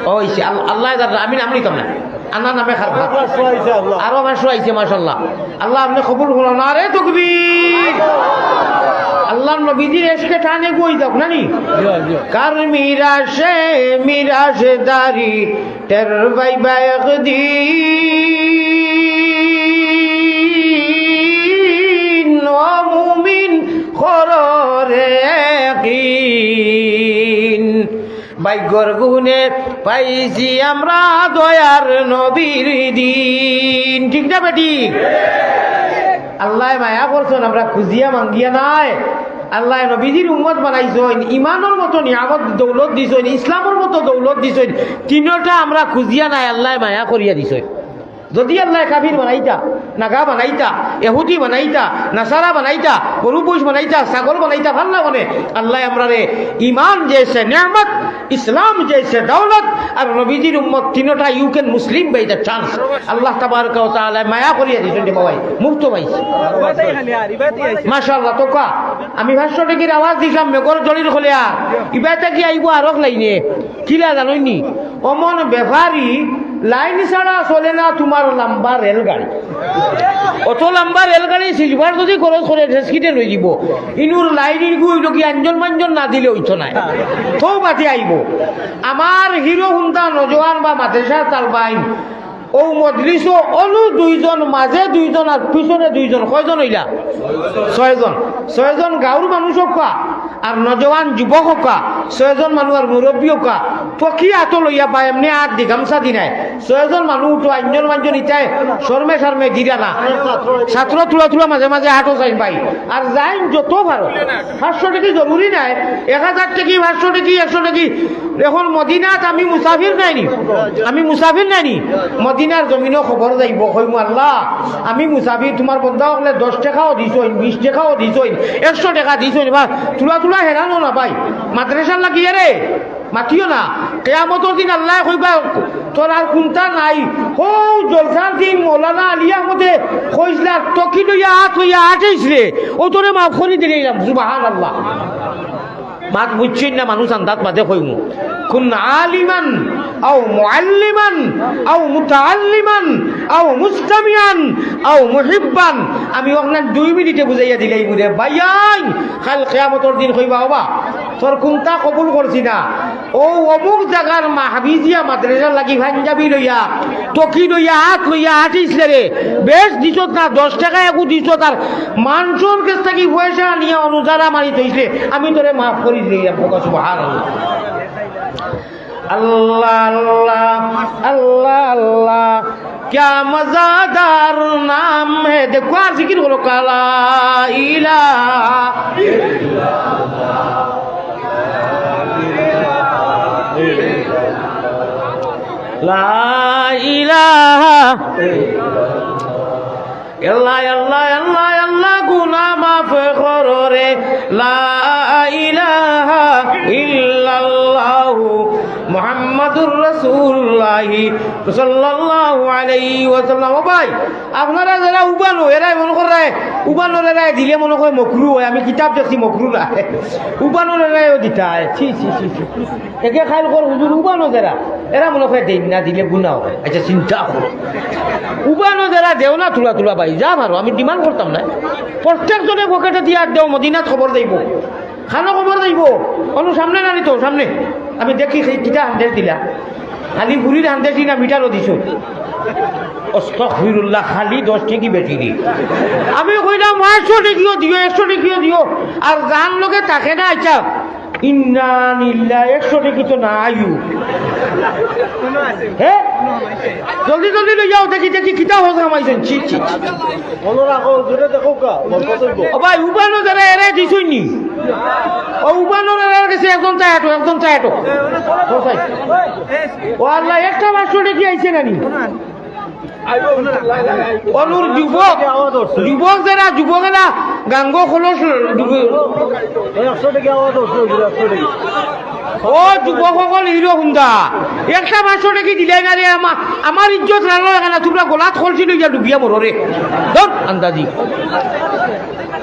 ও, ইসে, আল-, আল্লাহ জানে, আমি নাম নিতাম না। আল্লাহর নামে খারাপ। আরো পাঁচশো আইছে, মাশাআল্লাহ। আল্লাহ, আপনে কবুল করো। নারে তকবীর। আল্লাহর নবীজির এশকে টানে গই যাও না নি? কার মিরাশে মিরাশে দারি টের পাইবা একদিন, ও মুমিন, কররে ইয়াকিন। ভাগ্যর গুণে পাইছি আমরা দয়ার নবীর দিন। ঠিক না বেঠিক? আল্লায় মায়া করছইন, আমরা খুজিয়া মাঙ্গিয়া নায়। আল্লায় নবীজির উম্মত বানাইছইন, ইমানর মতো নিয়ামত দৌলত দিছইন, ইসলামর মতো দৌলত দিছইন। তিনোটা আমরা খুজিয়া নায়, আল্লায় মায়া করিয়া দিছইন। যদি আল্লায় কাফির বানাইতা, নাগা বানাইতা, এহুদি বানাইতা, নাসারা বানাইতা, গরু-মইষ বানাইতা, ছাগল বানাইতা, পারলা অনে? আল্লায় আমরারে ইমান যে সে নিয়ামত, ইসলাম যে সে দৌলত, আর নবীজির উম্মত তিনোটা, you can Muslim by the chance। আল্লাহ তাবারাকা ওয়া তাআলায় মায়া করিয়া দিছইন রে বাবাই, মুক্ত পাইছি। মাশাআল্লাহ, তো কা, আমি পাঁচশো টেকির আওয়াজ দিছলাম, মেঘর জড়ির খলিয়া, ইবায় থাকি আইবো আরক লাইনে, কিলা জানইন নি? অমন ব্যাপারী, লাইন ছাড়া চলে না তোমার লম্বা রেলগাড়ি। অত লম্বা রেলগাড়ি silver যদি খরচ করে, রেসকিটে লই দিব। ইনুর লাইন ইনকু অইলো কি আঞ্জন মাঞ্জন না দিলে অইতো নায়। তো বাদে আইবো। আমার হিরো হুন্ডা নজওয়ান বা মাদ্রাসার তালবাইন, অউ মজলিসো অনো দুইজন, মাঝে দুইজন আর পিছনে দুইজন, কয়জন অইলা? ছয়জন। ছয়জন গাঁওর মানুষ অউক্কা, আর নজওয়ান যুবক অউক্কা, ছয়জন মানুষ আর মুরব্বি অউক্কা, পকি আতো লইয়া বা এমনে আত দি গামছা দি নায়। ছয়জন মানুষ উঠো, আঞ্জন মাঞ্জন ইতায় শরমে শরমে দিরা না। ছাত্র তুলা তুলা মাঝে মাঝে আটো যাইন ভাই। আর যাইন যত পারো। পাঁচশো টেকি জরুরি নায়, এক হাজার টেকি, পাঁচশো টেকি, একশো টেকি। এখন মদিনাত আমি মুসাফির নায় নি, আমি মুসাফির নায় নি। মদিনার জমিনো খবর যাইবো, কইমু, "আল্লাহ, আমি মুসাফির, তোমার বন্দা অকলে দশ টেকাও দিছইন, বিশ টেকাও দিছইন, একশো টেকা দিছইন, বা তুলা তুলা হেরানো না ভাই, মাদ্রাসার লাগি এরে।" মাতিও না। কিয়ামতর দিন আল্লায় কইবা, "তোর আর কুন্তা নাই?" হউ জলসার দিন মৌলানা আলী আহমদে কইছলা, "টকি লইয়া আত লইয়া আটেইছরে, অউ তোরে মাফ করি দিলাইলাম।" সুবহানাল্লাহ। মাত বুঝছইন না মানুষ, আন্দাজ বাদে কইমু। কুন আলিমান আও মুআল্লিমান আও মুতাআল্লিমান আও মুস্তামিআন আও মুহিব্বান। আমি অখান দুই মিনিটে বুঝাইয়া দিলাইমু রে ভাইয়াইন, কাইল কিয়ামতর দিন কইবা, "ওবা, তোর কুন্তা কবুল করছি না।" অউ অমুক জাগার মাহফিজিয়া মাদ্রাসার লাগি পাঞ্জাবি লইয়া, টকি লইয়া, আত লইয়া আটিছলে রে, বেশ দিছত না, দশ টেকা এগু দিছত, আর মানষর গেছ থাকি পয়সা নিয়া অনুজারা মারি থইছলে, আমি তোরে মাফ করি দিলাম। সুবহানাল্লাহ। আল্লাহ, আল্লাহ, আল্লাহ, আল্লাহ। کیا مزہ دار نام ہے۔ দেখো আর জিকির করো, لا الہ الا اللہ، لا الہ الا اللہ، আল্লাহ, আল্লাহ, আল্লাহ, আল্লাহ, গুনাহ মাফ করো রে। لا الہ الا اللہ محمد رسول اللہ صلی اللہ علیہ وسلم۔ ও ভাই, আপনারা যেরা উবানো, এরায় মনো কররায়, উবানোর এরায় দিলে মনো কয় মকরু অয়, আমি কিতাব দেখছি মকরু না। উবানোর এরায়ও দিতা অয়। ছি, ছি, ছি, ছি। একে খাইল কর হুজুর উবানো যেরা, এরা মনো কয় দেইন না, দিলে গুনাহ অয়। আচ্ছা, চিন্তা করো। উবানো যেরা দেও না তুলা তুলা ভাই, যা পারো, আমি demand করতাম না। প্রত্যেক জনে পকেটে দিয়া দেও, মদিনাত খবর যাইবো। খানো খবর যাইবো, অনু সামনে না নিত, সামনে। আমি দেখি সেই কিতা হান্দেশ দিলা। খালি বুড়ির হান্দেশই না মিটারও দিছো। আস্তাগফিরুল্লাহ, খালি দশ টেকি বেশি দি। আমি কইলাম, "পাঁচশো টেকিও দিও, একশো টেকিও দিও।" আর যান লগে থাকে না, আচ্ছা, ইন্না লিল্লাহ, একশো টেকি তো না আইও। হে, জলদি জলদি লইয়া আও, দেখি দেখি কিতা হজ কামাইছইন। ছি ছি ছি। ও ভাই, উবানো যারা এরা দিছইন নি? ও উবানোর এরার গেছে একজন চায় আটো, একজন চায় আটো। ও ভাই। ও আল্লাহ, একটা পাঁচশো টেকি আইছে না নি? অনুর যুবক, যুবক যারা, যুবকেরা গাঙ্গো খোলস ডুবে। ও যুবক সকল হিরো হুন্দা, একটা পাঁচশো টেকি দিলাই না রে, আমা-, আমার ইজ্জত রাখলো এখানে, তোমরা গোলাত খলসি লইয়া ডুবিয়া মরো রে। ধর আন্দাজি।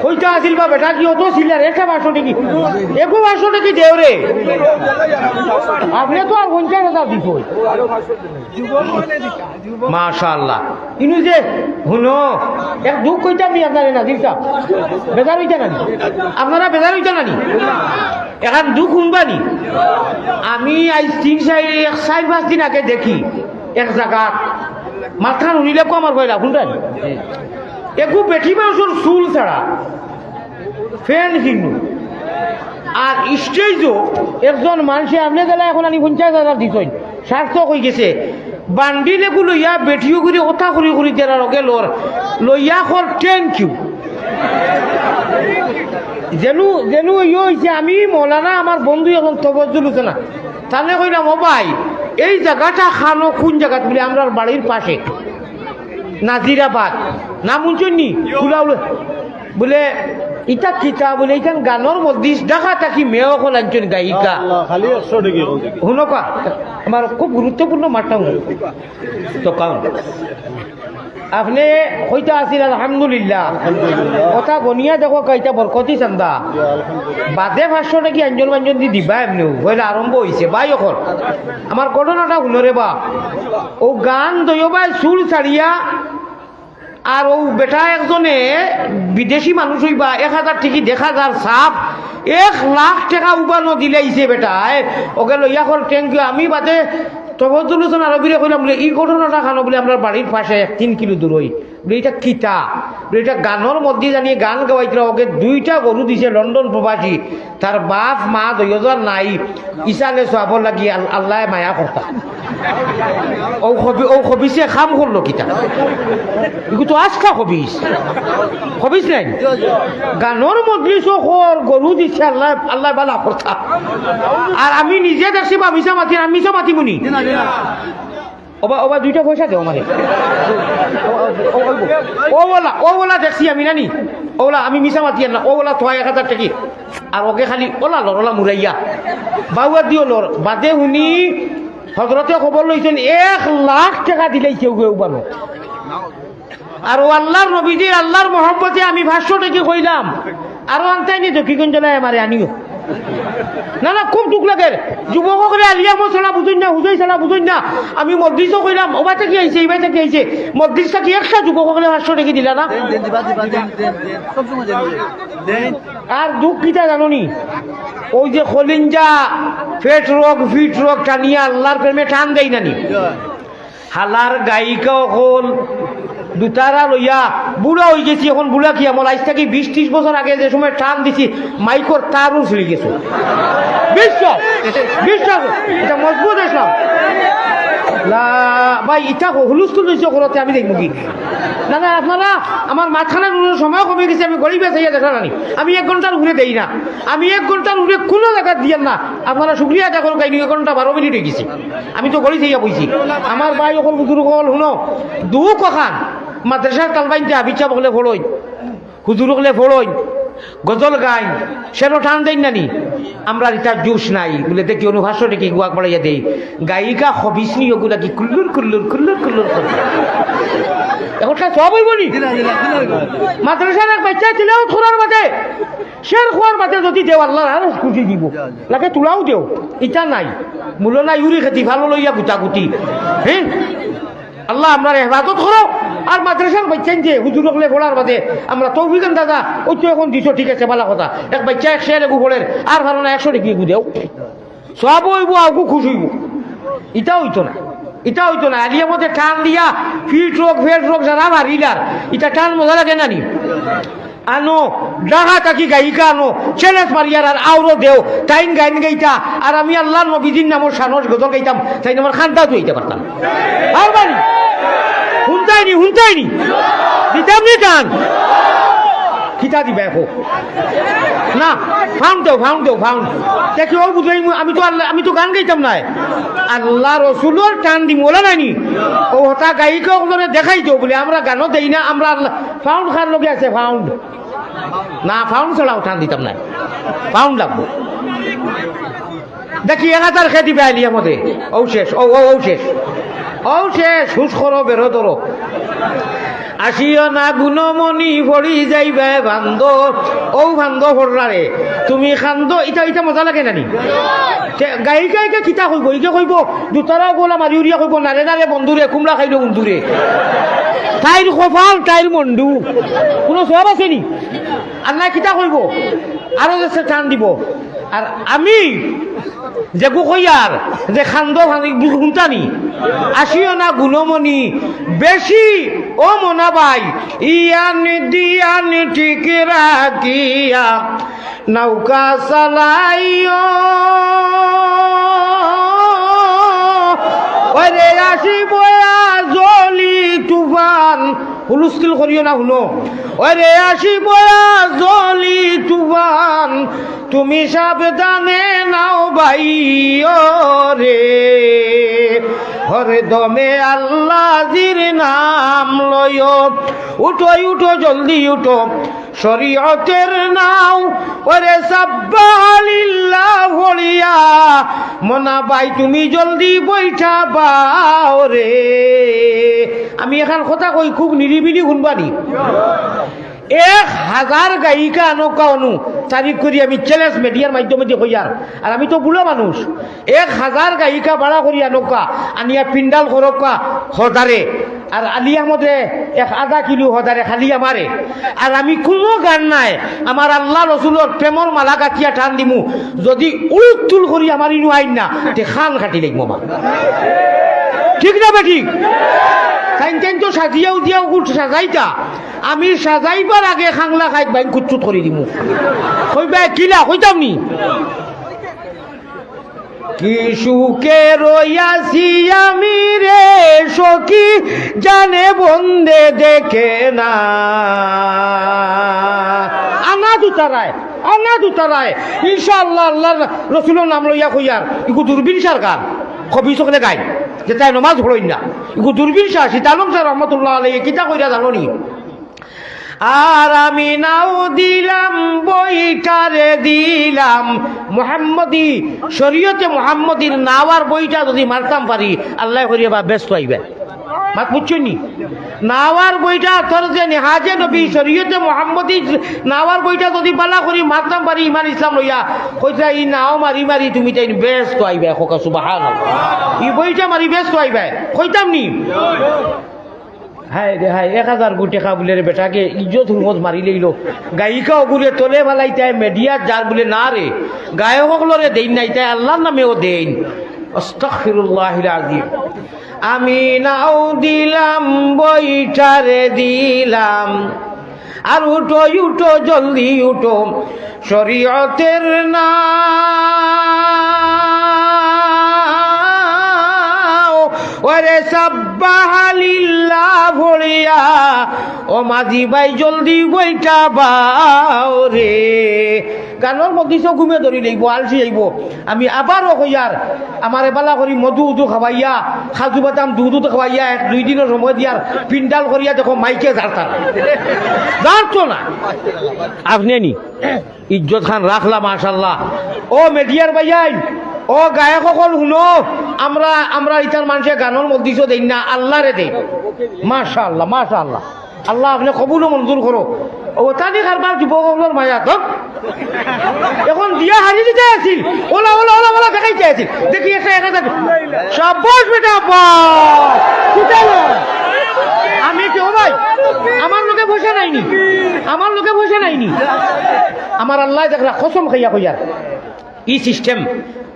কইতা আছিল বা বেটা কি অত চিল্লার, একটা পাঁচশো টেকি, একো পাঁচশো টেকি দেও রে। আপনি তো আর পঞ্চাশ হাজার দিবই। মাশাআল্লাহ। ইনু যে, হুনো, এক দুখ কইতাম নি আপনারে নাজির সাব? বেজার অইতা না নি? আপনারা বেজার অইতা না নি? এখান দুখ হুনবা নি? আমি আইজ তিন চাইর, এক চাইর পাঁচ দিন আগে দেখি, এক জাগাত মাতখান হুনিলে কো আমার কইলা, হুনরা নি? একু বেটি মানুষর চুল ছাড়া, ফেন কিনু। আর স্টেজও একজন মানষে, আপনে গেলা এখন আনি পঞ্চাশ হাজার দিছইন, সার্থক অই গেছে। বান্ডিল এগু লইয়া বেটিও করি ওটা করি করি দেরার অগে লর, লইয়া কর thank you। যেনু, যেনু ইয়ে অইছে, আমি মৌলানা, আমার বন্ধু এখন তফজ্জল হোসেন, তানে কইলাম, "ও ভাই, এই জাগাটা খানো কোন জাগাত?" বলে, "আমরার বাড়ির পাশে।" নাজিরাবাদ। নাম হুনছইন নি? খুলা উলে-, বলে, "ইটা কিতা?" বলে, "ইখান গানর মজলিস, ঢাকা থাকি মেয়ে অকল আনছইন গায়িকা।" আল্লাহ, খালি একশো টেকি অকল দেখি। হুনো কা, আমার খুব গুরুত্বপূর্ণ মাতটা হুনো। তো কারণ আপনে কইতা আছিল, "আলহামদুলিল্লাহ।" আলহামদুলিল্লাহ। কথা গনিয়া দেখো, কইতা বরকতি চান্দা। ইয়া, আলহামদুলিল্লাহ। বাদে পাঁচশো টেকি আঞ্জন মাঞ্জন দি দিবা এমনেও। পয়লা আরম্ভ অইছে। ভাই অকল, আমার ঘটনাটা হুনো রে বা। ও গান দইও ভাই চুল ছাড়িয়া, আর ও বেটা একজনে বিদেশি মানুষ অইবা, এক হাজার টেকি দেখা যার সাপ, এক লাখ টেকা উবানো দিলাইছে বেটায়। ওকে লইয়া কর thank you। আমি বাদে তফজ্জল হোসেন আরবিরে কইলাম বলে, "ই ঘটনাটা খানো?" বলে, "আমরার বাড়ির পাশে এক তিন কিলো দূরই।" বলে, "ইটা কিতা?" বলে, "ইটা গানর মধ্যে জানি গান গাওয়াইতরা, ওকে দুইটা গরু দিছে লন্ডন প্রবাসী, তার বাপ মা দুইজন নাই, ইসালে সওয়াবর লাগি আল-, আল্লায় মায়া করতা।" ও খবি-, ও খবিছে কাম করলো কিতা? ইগু তো আস্তা খবিছ। খবিছ নাই? গানর মজলিসও কর, গরু দিছে আল্লায়, আল্লায় বালা করতা। আর আমি নিজে দেখছি বা মিছা মাতি, আমি মিছা মাতিমু নি? ওবা, ওবা, দুইটা পয়সা দেও আমারে। ও, ও, ও, ও, ওলা, ও ওলা দেখছি আমি নানি। ওলা, আমি মিছা মাতিয়ার না। ও ওলা থয়া এক হাজার টেকি। আর ওকে খালি ওলা লর, ওলা মুরাইয়া। বাউয়া দিও লর। বাদে হুনি হজরতে খবর লইছইন, এক লাখ টেকা দিলাইছে ওকে উবানো। আর ও আল্লার নবীজির, আল্লার মহব্বতে আমি পাঁচশো টেকি কইলাম, আরো আনতাই নি তো কি কোন জেলায় আমারে আনিও। না, না, খুব দুখ লাগের। যুবক অকলে আলিয়া মসলা বুঝইন না, হুজই সালা বুঝইন না। আমি মসজিদও কইলাম, "ও ভাই থাকি আইছে, এই ভাই থাকি আইছে।" মসজিদ থাকি একটা যুবক অকলে পাঁচশো টেকি দিলা না। দেন, দেন, দিবা, দিবা, দেন, দেন, দেন। সব সময় দেন, দেন। আর দুখ কিতা জানো নি? ওই যে খলিঞ্জা, ফেট রোগ, ফিট রোগ টানিয়া আল্লার প্রেমে টান দেই না নি। হালার গায়িকা অকল দুতারা লইয়া বুড়া অই গেছি, এখন বুড়া কি আমল? আইজ থাকি বিশ ত্রিশ বছর আগে যে সময় টান দিছি, মাইকর তারও ছিঁড়ি গেছে। বিশ্বাস, বিশ্বাস, এটা মজবুত ইসলাম। লা-, ভাই, ইটা হ-, হুলুস্থুল হইছে করতে আমি দেখবো কি? না, না, আপনারা আমার মাঝখানে নুনের সময় কমে গেছে, আমি গরিব আছে, ইয়া দেখা জানি। আমি এক ঘন্টার উপরে দেই না, আমি এক ঘন্টার উপরে কোনো জায়গা দিয়ার না। আপনারা শুক্রিয়া আদায় করুন, কাইনি এক ঘন্টা বারো মিনিট হয়ে গেছে। আমি তো গড়ি চাইয়া বইছি। আমার ভাই অকল, বুজুর্গ অকল, হুনো, দুখ অখান মাদ্রাসার তালবাইনতে হাফিজ সাব অকলে ফড়ইন, হুজুর অকলে ফড়ইন, গজল গাইন, সেনো টান দেইন না নি? আমরার ইতা জোশ নাই। বলে, "দেখি, অনু পাঁচশো টেকি গুয়াক বাড়াইয়া দেই।" গায়িকা খবিস নি ওগুলা কি কুল্লুর, কুল্লুর, কুল্লুর, কুল্লুর করে। এখনটা সব হইব নি? মাদ্রাসার এক বাচ্চা তিলাওয়াত করার বাদে, শের খোয়ার বাদে যদি দেও, আল্লাহ আরো খুশি দিব। লাগে তুলাও দেও, ইটা নাই। মূল নাই, উড়ি খেতি ভালো লইয়া গুতাগুতি। হ্যাঁ? আল্লাহ আমরার হেফাজত করো। আর মাদ্রাসার বাচ্চাইন যে হুজুর অকলে পড়ার বাদে আমরা তৌফিক আন্দাজা, ওই তো এখন দিছো, ঠিক আছে, ভালা কথা। এক বাচ্চা এক শের এগু পড়ের, আর ভালো না, একশো টেকি এগু দেও। সব হইব, আগু খুশ হইব। ইটা হইতো না, ইটা হইতো না। আলিয়া মতে টান দিয়া, ফিট রোগ, ফেট রোগ, যারা মারিলার, ইটা টান মজা লাগে না নি? আনো, ঢাকা থাকি গায়িকা আনো, challenge মারিয়ার আর আওরো দেও, তাইন গাইন গাইতা, আর আমি আল্লার নবীজির নামর শানো গজল গাইতাম, তাইন আমার খান্দাত আইতা পারতা না। পারবা নি? হুনতায় নি, হুনতায় নি? দিতাম নি টান? কিতা দিবা এখন? না, pound দেও, pound দেও, pound। দেখি, ও বুঝাই, আমি তো আল্লাহ, আমি তো গান গাইতাম নায়। আল্লাহ রসুলর টান দিমু, ওলা নায় নি? ও হতা গায়িকা অকলরে দেখাই দেও বুলে, আমরা গানও দেই না, আমরা আল্লাহ, pound কার লগে আছে, pound। না, pound ছাড়া টান দিতাম নায়, pound লাগবো। দেখি, এক হাজার খে দিবা আলিয়া মতে। ও শেষ, ও, ও, ও শেষ। ও শেষ, হুশ করো, বেরো ধরো। আসিও না গুণমণি, পড়ি যাইবায় বান্দ। ও বান্দ পড়রা রে, তুমি কান্দো, ইটা, ইটা মজা লাগে না নি? তে গায়িকা ইগিয়ে কিতা কইবো? ইগিয়ে কইবো, জুতারা গোলা মারি উড়িয়া কইবো, নারে নারে বন্ধুরে, কুমড়া খাইলো উন্দুরে। তাইর কপাল, তাইর মন্ডু। কোনো সওয়াব আছে নি? আর না কিতা কইবো? আরো দেশে টান দিবো। আর আমি যেগু কইয়ার যে কান্দো পানি বুঝ-, হুনতা নি? আসিও না গুণমণি বেশি, ও মনা ভাই, ইয়ান দিয়ান ঠিক রাখিয়া নৌকা চালাইও। ওরে আসি বয়া জলি তুফান, হুলস্থুল করিও না, হুনো। ওরে আসি বয়া জলি তুফান, তুমি সাবধানে নাও ভাইও রে। হরদমে আল্লাজির নাম লইও, উঠো, উঠো, জলদি উঠো, শরীয়তের নাও। ওরে সাব্বাহালিল্লাহ পড়িয়া, মনা ভাই তুমি জলদি বইঠা বাও রে। আমি এখান কথা কই, খুব নিরিবিলি হুনবা নি। এক হাজার গায়িকা আনউক্কা অনু, তারিফ করি আমি challenge media-র মাধ্যমে দি কইয়ার। আর আমি তো বুড়া মানুষ, এক হাজার গায়িকা ভাড়া করি আনউক্কা, আনিয়া পিন্ডাল করউক্কা হজারে। আর আলী আহমদরে এক আধা কিলো হজারে খালি আমারে। আর আমি কুনু গান নাই, আমার আল্লাহ রসুলর প্রেমর মালা গাঁথিয়া টান দিমু। যদি উলুক তুল করি আমার ইনু আইন না, তে কান কাটি লাইমু আমার। ঠিক না বেঠিক? তাইন তাইন তো সাজিয়া উজিয়া উগুর সাজাইতা। আমি সাজাইবার আগে খাংলা খাইত বাইন কুচকুচ করি দিমু। কইবা কিলা, কইতাম নি? কি সুখে রইয়াছি আমি রে সখী, জানে বন্দে দেখে না। আনা দুতারায়, আনা দুতারায়। ইনশাআল্লাহ, আল্লাহর রসুলর নাম লইয়া কইয়ার, ইগু দূরবীন সার গান, কবি সকলে গাইন, যেতায় নমাজ পড়ইন না। ইগু দূরবীন সার, সীতালম সার রহমতুল্লাহ আলাইহি, কিতা কইরা জানো নি? আর আমি নাও দিলাম, বইটারে দিলাম মোহাম্মদী, শরীয়তে মোহাম্মদীর নাওয়ার বইটা যদি মারতাম পারি, আল্লায় করিয়া বা বেহেস্তো আইবায়। মাত বুঝছইন নি? নাওয়ার বইটা তোর যে নেহাজে নবী, শরীয়তে মোহাম্মদী নাওয়ার বইটা যদি বালা করি মারতাম পারি ইমান ইসলাম লইয়া, কইতা, "ই নাও মারি মারি তুমি তাইন বেহেস্তো আইবায়।" কউক্কা সুবহানাল্লাহ। ই বইটা মারি বেহেস্তো আইবায়। কইতাম নি? হায় রে হায়, এক হাজার গু টেকা বুলে রে বেটাকে ইজ্জত হুরমত মারি লইলো। গায়িকা অগুরে তলে ফালাইতায়, media-ত যার বুলে না রে, গায়ক অকলরে দেইন না, ইতায় আল্লাহর নামেও দেইন। আস্তাগফিরুল্লাহিল আযীম। আমি নাও দিলাম, বইটারে দিলাম, আর উঠো, উঠো, জলদি উঠো, শরীয়তের নাও। ওরে সাব্বাহালিল্লাহ পড়িয়া, ও মাঝি ভাই জলদি বইটা বাও রে। গানর মধ্যে সব ঘুমে ধরি লইব, আলসি যাইব। আমি আবারও কইয়ার, আমারে বালা করি মধু উধু খাওয়াইয়া, কাজু বাদাম দুধ উধু খাওয়াইয়া, এক দুই দিনর সময় দিয়ার পিন্ডাল করিয়া দেখো মাইকে জারতা না। জারতো না। আপনে নি? ইজ্জত খান রাখলা, মাশাআল্লাহ। ও media-র ভাইয়াইন, ও গায়ক অকল হুনো, আমরা, আমরা ইতার মানষে গানর মজলিসও দেইন না, আল্লারে দেইন। মাশাআল্লাহ, মাশাআল্লাহ। আল্লাহ আপনে কবুল ও মঞ্জুর করো। ও তানি কারবার যুবক অকলর মায়া, ধর। এখন দিয়া হারি দিতে আছিল। ওলা, ওলা, ওলা, ওলা, দেখাইতে আছিল। দেখি একটা, একটা, একটা। সাব্বাস বেটা, বাহ। কোথায় রে? আমি কেউ ভাই, আমার লগে পয়সা নাইনি। আমার লগে পয়সা নাইনি। আমার আল্লায় দেখরা, কসম খাইয়া কইয়ার। ই system,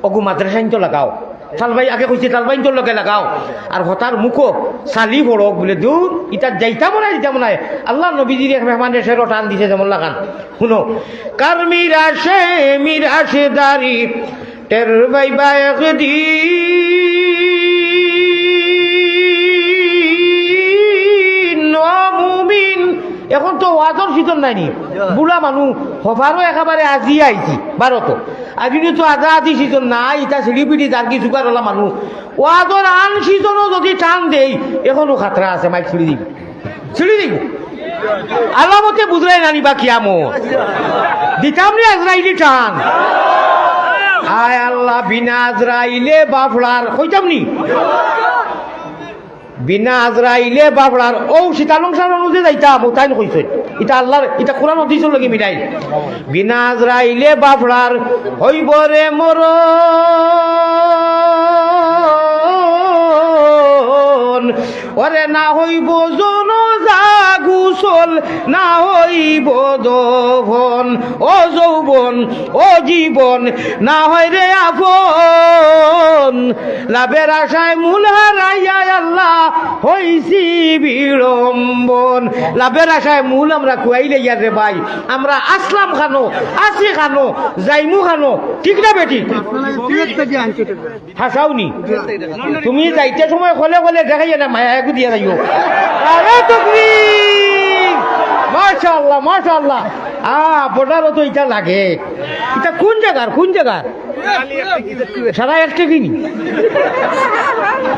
অগু মাদ্রাসাইন তো লাগাও। তালবাই আগে কইছে, "তালবাইন্তর লগে লাগাও।" আর হতার মুখো চালি পড়ুক বুলে, "দূর, ইতা যাইতাম নায়, যাইতাম নায়।" আল্লার নবীজির এক মেহমানে শেরো টান দিছে যেমন লাগান। হুনো, কার মিরাশে মিরাশদারি টের পাইবা একদিন, ও মুমিন। এখন তো ওয়াজর সিজন নায়নি, বুড়া মানুষ, হফারও একেবারে আজিয়া আইছি ভারত। আজিনু তো আদা আদি সিজন নাই, ইতা সিঁড়ি পিড়ি দার্গি সুগার ওলা মানুষ। ওয়াজর আন সিজনও যদি টান দেই, এখনো খাতরা আছে, মাইক ছিড়ি দিব, ছিড়ি দিব। আলামতে বুঝলাই নানি বা কিয়ামত। দিতাম নি আজরাইলি টান। আয় আল্লাহ, বিনা আজরাইলে বাফড়ার, কইতাম নি? বিনা আজরাইলে বাফড়ার, ও শীতালং সারণ যে যাইতাম, ও তাইন কইছে। ইটা আল্লার, ইটা কোরআন হাদিসর লগে মিলাই। বিনা আজরাইলে বাফড়ার হইব রে মরণ। ওরে না হইব জনজা গোসল, না হইব দফন। ও যৌবন, ও জীবন, না হয় রে আপন। লাভের আশায় মূল হারাইয়া আল্লাহ হইছি বিড়ম্বন। লাভের আশায় মূল আমরা খুয়াইলে ইয়ার রে ভাই। আমরা আসলাম খানো, আছি খানো, যাইমু খানো, ঠিক না বেটি? হাসাও নি? তুমি যাইতে সময় খলে খলে দেখাইয়া না, মায়া একু দিয়া যাইও। আরে তকবীর! মাশাআল্লাহ, মাশাআল্লাহ। আ, বর্ডারও তো ইটা লাগে। ইটা কোন জাগার, কোন জাগার? সারা এক টেকি নি?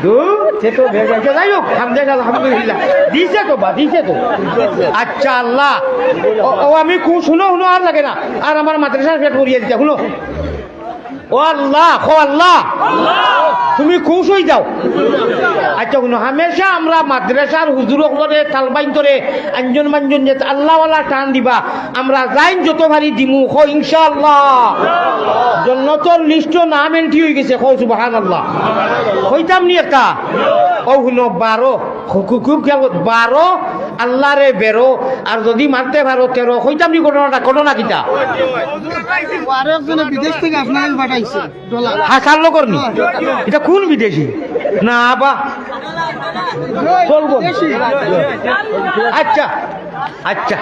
দূর, সে তো বেশ আছে। যাই হোক, আলহামদুলিল্লাহ, আলহামদুলিল্লাহ। দিছে তো বা, দিছে তো। আচ্ছা আল্লাহ। ও, ও, আমি কু-, হুনো, হুনো, আর লাগে না। আর আমার মাদ্রাসার পেট ভরিয়া দিতে, হুনো। ও আল্লাহ, কও আল্লাহ। তুমি খুশ অই যাও। আচ্ছা, হুনো, হামেশা আমরা মাদ্রাসার হুজুর অকলরে, তালবাইন্তরে, আঞ্জন মাঞ্জন যে আল্লাহওয়ালা টান দিবা, আমরা যাইন যত পারি দিমু, কও ইনশাআল্লাহ। জন্নতর লিস্টো নাম entry অই গেছে, কও সুবহানাল্লাহ। কইতাম নি একটা? ও হুনো, বারো, খুব, খুব খেয়াল করো, বারো, আল্লাহরে বেরো, আর যদি মারতে পারো তেরো, কইতাম নি ঘটনাটা, ঘটনা কিতা? আরো একজনে বিদেশ থেকে আপনারে পাঠাইছে। হাসার লগর নি? ইটা কোন বিদেশি? না বা। চলবো। আচ্ছা, আচ্ছা।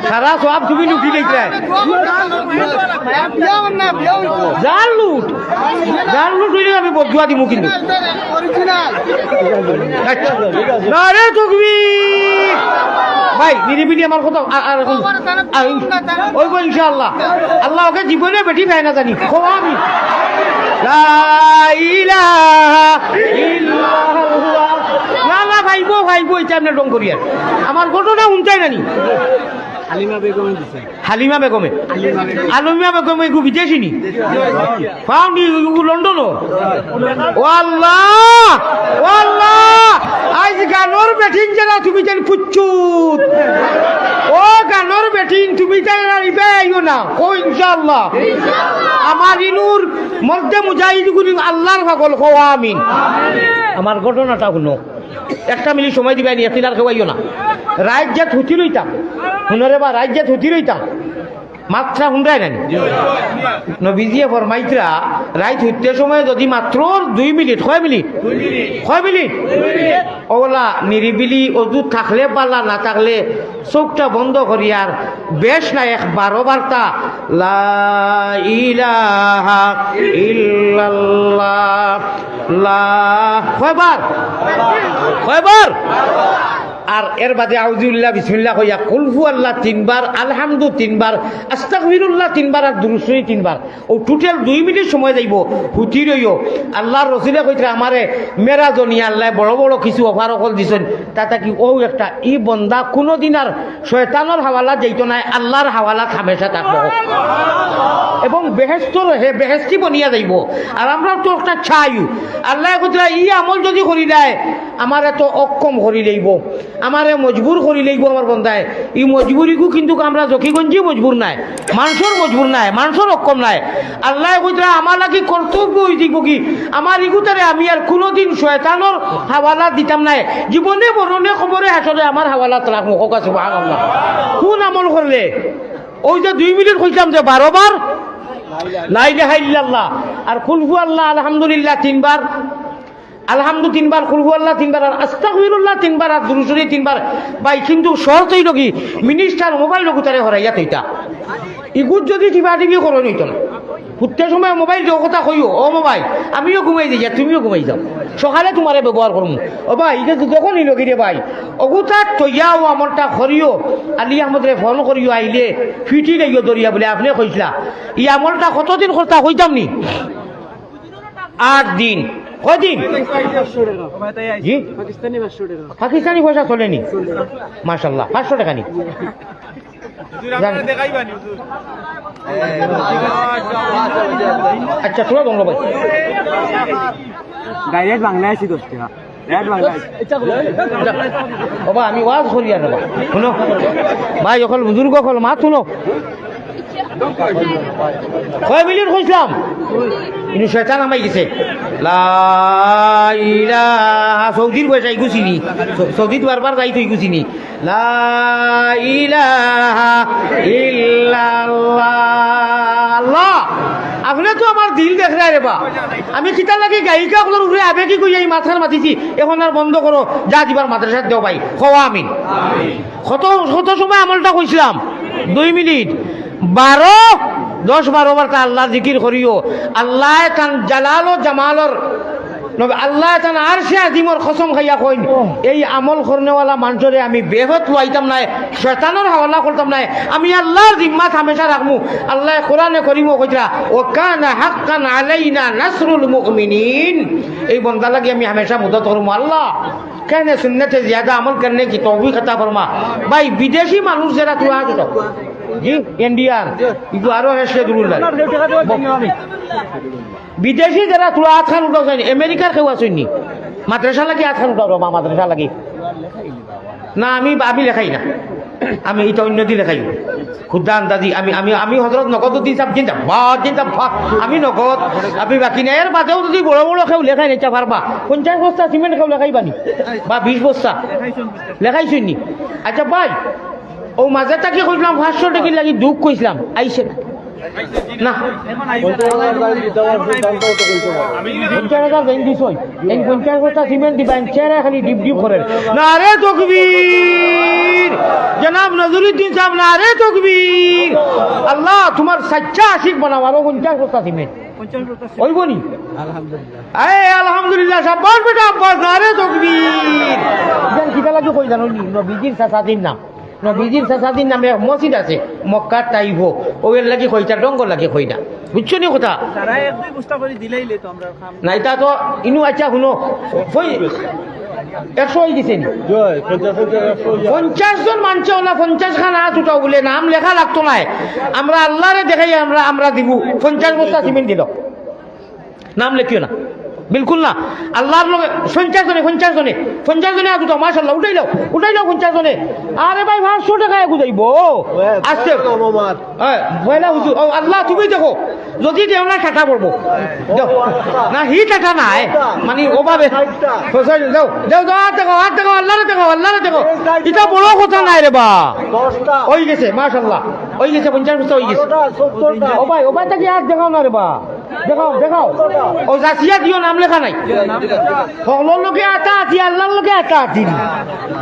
সারা সব তুমি লুটি লইতে। যার লুট, যার লুট অইলে আমি বদদোয়া দিমু কিন্তু। আচ্ছা। নারে তকবীর। ভাই, নিরিবিলি আমার কথা, আর, আর এখন, আর, ওই গো, ইনশাআল্লাহ। আল্লাহ ওকে জীবনে বেটি পায় না জানি। কও আমিন। লা ইলাহা ইল্লাল্লাহ। না, না, ভাইবো, ভাইবো, ইটা আপনে ঢং করিয়ার। আমার ঘটনা হুনছইন নানি? হালিমা বেগমে দিছে। হালিমা বেগমে। হালিমা বেগম। হালিমা বেগম এগু বিদেশি নি? পাও নি, এগু লন্ডনো? ও আল্লাহ, ও আল্লাহ, আইজ গানর বেটিন যেরা তুমি যেন পুচ্ছুত। ও গানর বেটিন, তুমি যেন আর ইবায় আইও না। কও ইনশাআল্লাহ। আমার ইনুর মর্দে মুজাহিদ গুলি আল্লাহর পাগল, কও আমিন। আমার ঘটনাটা হুনো। একটা মিনিট সময় দিবায় নি, একদিন আর খেওয়াইও না। রাইত যে থুতি রইতাম, হুনো রে বা, রাইত যে থুতি রইতাম, মাতটা হুনরায় নানি? নবীজিয়ে ফরমাইতরা, রাইত হুইতে সময় যদি মাত্র দুই মিনিট, কয় মিনিট? কয় মিনিট? ওলা নিরিবিলি অজু থাকলে বালা, না থাকলে চউখটা বন্ধ করিয়ার বেশ না এক বারো বারতা লা ইলাহা ইল্লাল্লাহ। লা-, কয়বার? কয়বার? আর এর বাদে আউযুবিল্লাহ, বিসমিল্লাহ কইয়া, কুলহু আল্লাহ তিনবার, আলহামদু তিনবার, আস্তাগফিরুল্লাহ তিনবার, আর দুরূদ শরীফ তিনবার। অউ total দুই মিনিট সময় যাইবো, হুতি রইও। আল্লাহর রসুলে কইতরা, "আমারে মেরাজো নিয়া আল্লায় বড় বড় কিছু offer অকল দিছইন, তা থাকি অউ একটা, ই বন্দা কুনুদিন আর শয়তানর হাওয়ালাত যাইতো নায়, আল্লাহর হাওয়ালাত হামেশা থাকবো।" এবং বেহেস্তর হে বেহেস্তি বনিয়া যাইবো। আর আমরা তো একটা চাইও, আল্লায় কইতরা, "ই আমল যদি করিলায়, আমারে তো অক্ষম করিলাইবো।" আমারে মজবুর করিলাইবো আমার বন্দায়। ই মজবুরিগু কিন্তুক আমরা জকিগঞ্জি মজবুর নায়, মানষর মজবুর নায়, মানষর অক্ষম নায়। আল্লায় কইতরা, "আমার লাগি কর্তব্য অইযিবো কি, আমার ইগুতারে আমি আর কুনুদিন শয়তানর হাওয়ালাত দিতাম নায়, জীবনে মরণে কবরে হাশরে আমার হাওয়ালাত রাখমু।" কউক্কা সুবহানাল্লাহ। কুন আমল করলে? অউ যে দুই মিনিট কইছলাম যে বারো বার, লা ইলাহা ইল্লাল্লাহ, আর কুলহু আল্লাহ, আলহামদুলিল্লাহ তিনবার, আলহামদু তিনবার, কুলহু আল্লাহ তিনবার, আর আস্তাগফিরুল্লাহ তিনবার, আর দুরূদ শরীফ তিনবার। ভাই, কিন্তু শর্ত অইলো কি, minister মোবাইল অগুতারে হরাইয়া থইতা। ইগুত যুদি টিপাটিপি করো নিত না। হুত্তে সময় মোবাইল যে কথা কইও, "ও মোবাইল, আমিও ঘুমাই যাই, তুমিও ঘুমাই যাও।" সকালে তুমারে ব্যবহার করমু। ও ভাই, ইটা তো যখন অইলো কি রে ভাই, অগুতা থইয়া ও আমলটা করিও, আলী আহমদরে ফোন করিও, আইলে ফিটি লইও দরিয়া বলে আপনে কইছলা। ই আমলটা কতদিন করতা কইতাম নি? আট দিন। কয়দিন? জি? পাকিস্তানি পয়সা চলেনি? মাশাআল্লাহ, পাঁচশো টাকা নি? জান। আচ্ছা, তোরা বন্ধ ভাই। Direct বাংলাদেশি দশ টাকা। Direct বাংলাদেশি। বাবা, আমি ওয়াজ করি আর বাবা। হুনো। ভাই, অকল বুজুর্গ অকল, মাত হুনো। কয় মিনিট কইছলাম? ইনু শয়তান হামাই গেছে। লা ইলাহা, সৌদির পয়সা ইগু চিনি। সৌ-, সৌদিত বারবার যাইতো ইগু চিনি। লা ইলাহা ইল্লাল্লাহ। আল্লাহ, আপনে তো আমার দিল দেখরা রে বা। আমি কিতা লাগি গায়িকা অকলর উপরে আবেগি কইয়া ই মাতখান মাতিছি, এখন আর বন্ধ করো, যা দিবার মাদ্রাসাত দেও ভাই। কও আমিন। কত, কত সময় আমলটা কইছলাম? দুই মিনিট। বারো, দশ বারো বার তা আল্লাহর জিকির করিও। আল্লায় তান জালাল ও জামালর নবী, আল্লায় তান আরশে আজিমর কসম খাইয়া কইন, "এই আমল করনেওয়ালা মানষরে আমি বেহেশত লুয়াইতাম নায়, শয়তানর হাওলা করতাম নায়, আমি আল্লাহর জিম্মাত হামেশা রাখমু।" আল্লায় কোরআনে করিমো কইতরা, "ওয়া কানা হাক্কান আলাইনা নাসরুল মুমিনিন।" এই বন্দার লাগি আমি হামেশা মদত করমু। আল্লাহ, কেনে সুন্নতে জিয়াদা আমল করনে কি তৌফিক আতা ফরমা। ভাই, বিদেশি মানুষ যেরা তুরা আছো, জি, ইন্ডিয়ান, ইগু আরো হেসে দুরুল্লাহ। বিদেশি যেরা তুরা আতখান উঠাও চাইনি, আমেরিকার কেউ আছইনি? মাদ্রাসা লাগি আতখান উঠাও রে বা, মাদ্রাসা লাগি। না, আমি, আমি লেখাই না, আমি ইটা অন্য দি লেখাই। খুদা আন্দাজি, আমি, আমি, আমি হজরত নগদ উদ্দিন সাহেব জিন্দাবাদ, জিন্দাবাদ। আমি নগদ, আমি বাকি নাই। এর বাদেও যুদি বড় বড় কেউ লেখাই নিতা পারবা, পঞ্চাশ বস্তা সিমেন্ট কেউ লেখাইবানি? বা বিশ বস্তা? লেখাইছইনি? আচ্ছা ভাই, ও মাঝে থাকি কইছিলাম পাঁচশো টাকার লাগি দুখ কইছিলাম, আইছে না। না। পঞ্চাশ হাজার যেইন দিছইন, এই পঞ্চাশ বস্তা সিমেন্ট দিবা, এই চেহারা খালি ডিপ ডিপ করের। নারে তকবীর! জনাব নজরুদ্দিন সাহেব, নারে তকবীর! আল্লাহ, তুমার সাচ্চা আশিক বানাও, আরো পঞ্চাশ বস্তা সিমেন্ট। অইবো নি? আলহামদুলিল্লাহ। এই আলহামদুলিল্লাহ, সাব্বাস বেটা, আব্বাস, নারে তকবীর! ইখান কিতা লাগি কই জানো নি? নবীজির চাচাজির নাম। নবীজির চাচাজির নামে এক মসজিদ আছে, মক্কার তাইফো। অউ এর লাগি কইতা, ঢংগর লাগি কই না। বুঝছো নি কথা? তারা এক দুই বস্তা করি দিলাইলে তো আমরার কাম। না, ইতা তো ইনু আচ্ছা হুনো, ওই একশো অইগেছে নি? পঞ্চাশ জন মানষে অলা পঞ্চাশ খান আত উঠাও বুলে নাম লেখা লাগতো নায়। আমরা আল্লারে দেখাই, আমরা, আমরা দিমু। পঞ্চাশ বস্তা সিমেন্ট দিল। নাম লেখিও না, বিলকুল না। আল্লার লগে পঞ্চাশ জনে, পঞ্চাশ জনে, পঞ্চাশ জনে আত উঠাও, মাশাআল্লাহ, উঠাইলাও, উঠাইলাও পঞ্চাশ জনে। আরে ভাই, পাঁচশো টাকা এগু যাইবো। আস্তে। হ্যাঁ, পয়লা হুজুর, ও আল্লাহ, তুমি দেখো, যুদি দেও না, টাটা পড়বো। দেও। না, হি টাটা নায়, মানে, ওভাবে। দেও, দেও, দেও, আত দেখাও, আত দেখাও, আল্লারে দেখাও, আল্লারে দেখাও। ইটা বড় কথা নায় রে বা। অইগেছে, মাশাআল্লাহ, অইগেছে, পঞ্চাশ বস্তা অইগেছে। ও ভাই, ও ভাই, থাকি আত দেখাও না রে বা। দেখাও, দেখাও। ও জাসিয়া দিও, নাম লেখা নাই। হকলর লগে আতা আতি, আল্লার লগে আতা আতি।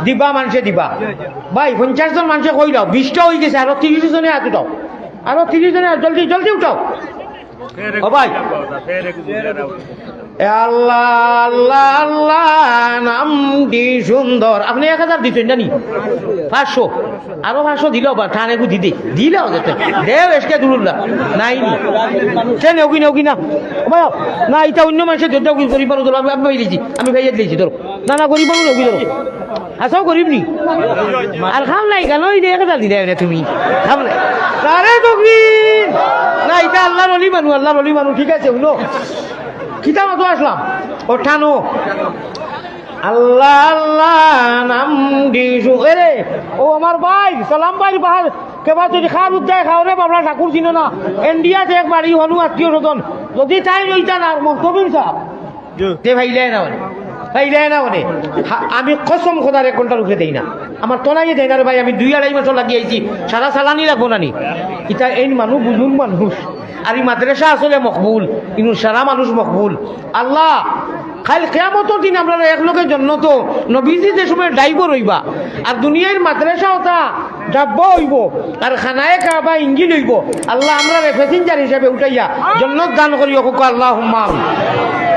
দিবা মানষে দিবা। ভাই, পঞ্চাশ জন মানষে কইলাও, বিশটা অইগেছে, আরো তিরিশ জনে আত উঠাও। আরো তিরিশ জনে আত, জলদি, জলদি উঠাও। ও ভাই। এ আল্লাহ, আল্লাহ, আল্লাহ, নামটি সুন্দর। আপনে এক হাজার দিছইন না নি? পাঁচশো। আরো পাঁচশো দিলাও বা, টানে গু দিদে। দিলাও যেতে। দেও, এসকে দুরুল্লাহ। নাই নি। কেনে, ওগি না, ওগি না। ও ভাই, না, ইটা অন্য মানষে দেও, দেও, গরিব মানুষ, আমি, আমি পাইলিছি। আমি পাইয়া দিলিছি, ধরো। না, না, গরিব মানুষ, ওগি ধরো। আসাও গরিব নি? আর কাম নাই, কেনে অই যে এক হাজার দিলায় না তুমি? কাম নাই। নারে তকবীর! না, ইটা আল্লার অলি মানুষ, আল্লার অলি মানুষ, ঠিক আছে, হুনো। কিতা মাতো আসলাম? ও টানো। আল্লাহ, আল্লাহ, নাম দিছু। এরে, ও আমার ভাই, সালাম ভাই, বাহার, কেবা যুদি খার উদ্দায় খাও রে বাবলা, ঠাকুর চিনো না। ইন্ডিয়াত এক বাড়ি হনু আত্মীয় স্বজন। যুদি তাইন অইতা না, মহতমিন সাহেব। তে ভাইলে না মানে। পাইলায় না মানে। হা-, আমি কসম খোদার এক ঘন্টার উপরে দেই না। আমার তনাইয়ে দেয় না রে ভাই, আমি দুই আড়াই বছর লাগি আইছি, সারা চালানি লাগবো না নি? ইতা এইন মানুষ, বুজুর্গ মানুষ। আর ই মাদ্রাসা আসলে মকবুল, ইনু সারা মানুষ মকবুল। আল্লাহ, কাইল কিয়ামতর দিন আমরারে একলগে জন্নতো, নবীজি যে সময় ড্রাইভার অইবা, আর দুনিয়ার মাদ্রাসা ওটা ডাব্বা অইবো, আর খানায়ে কাবা ইঞ্জিন অইবো। আল্লাহ, আমরারে প্যাসেঞ্জার হিসাবে উঠাইয়া জন্নত দান করিও, কউক্কা আল্লাহুম্মা আমিন।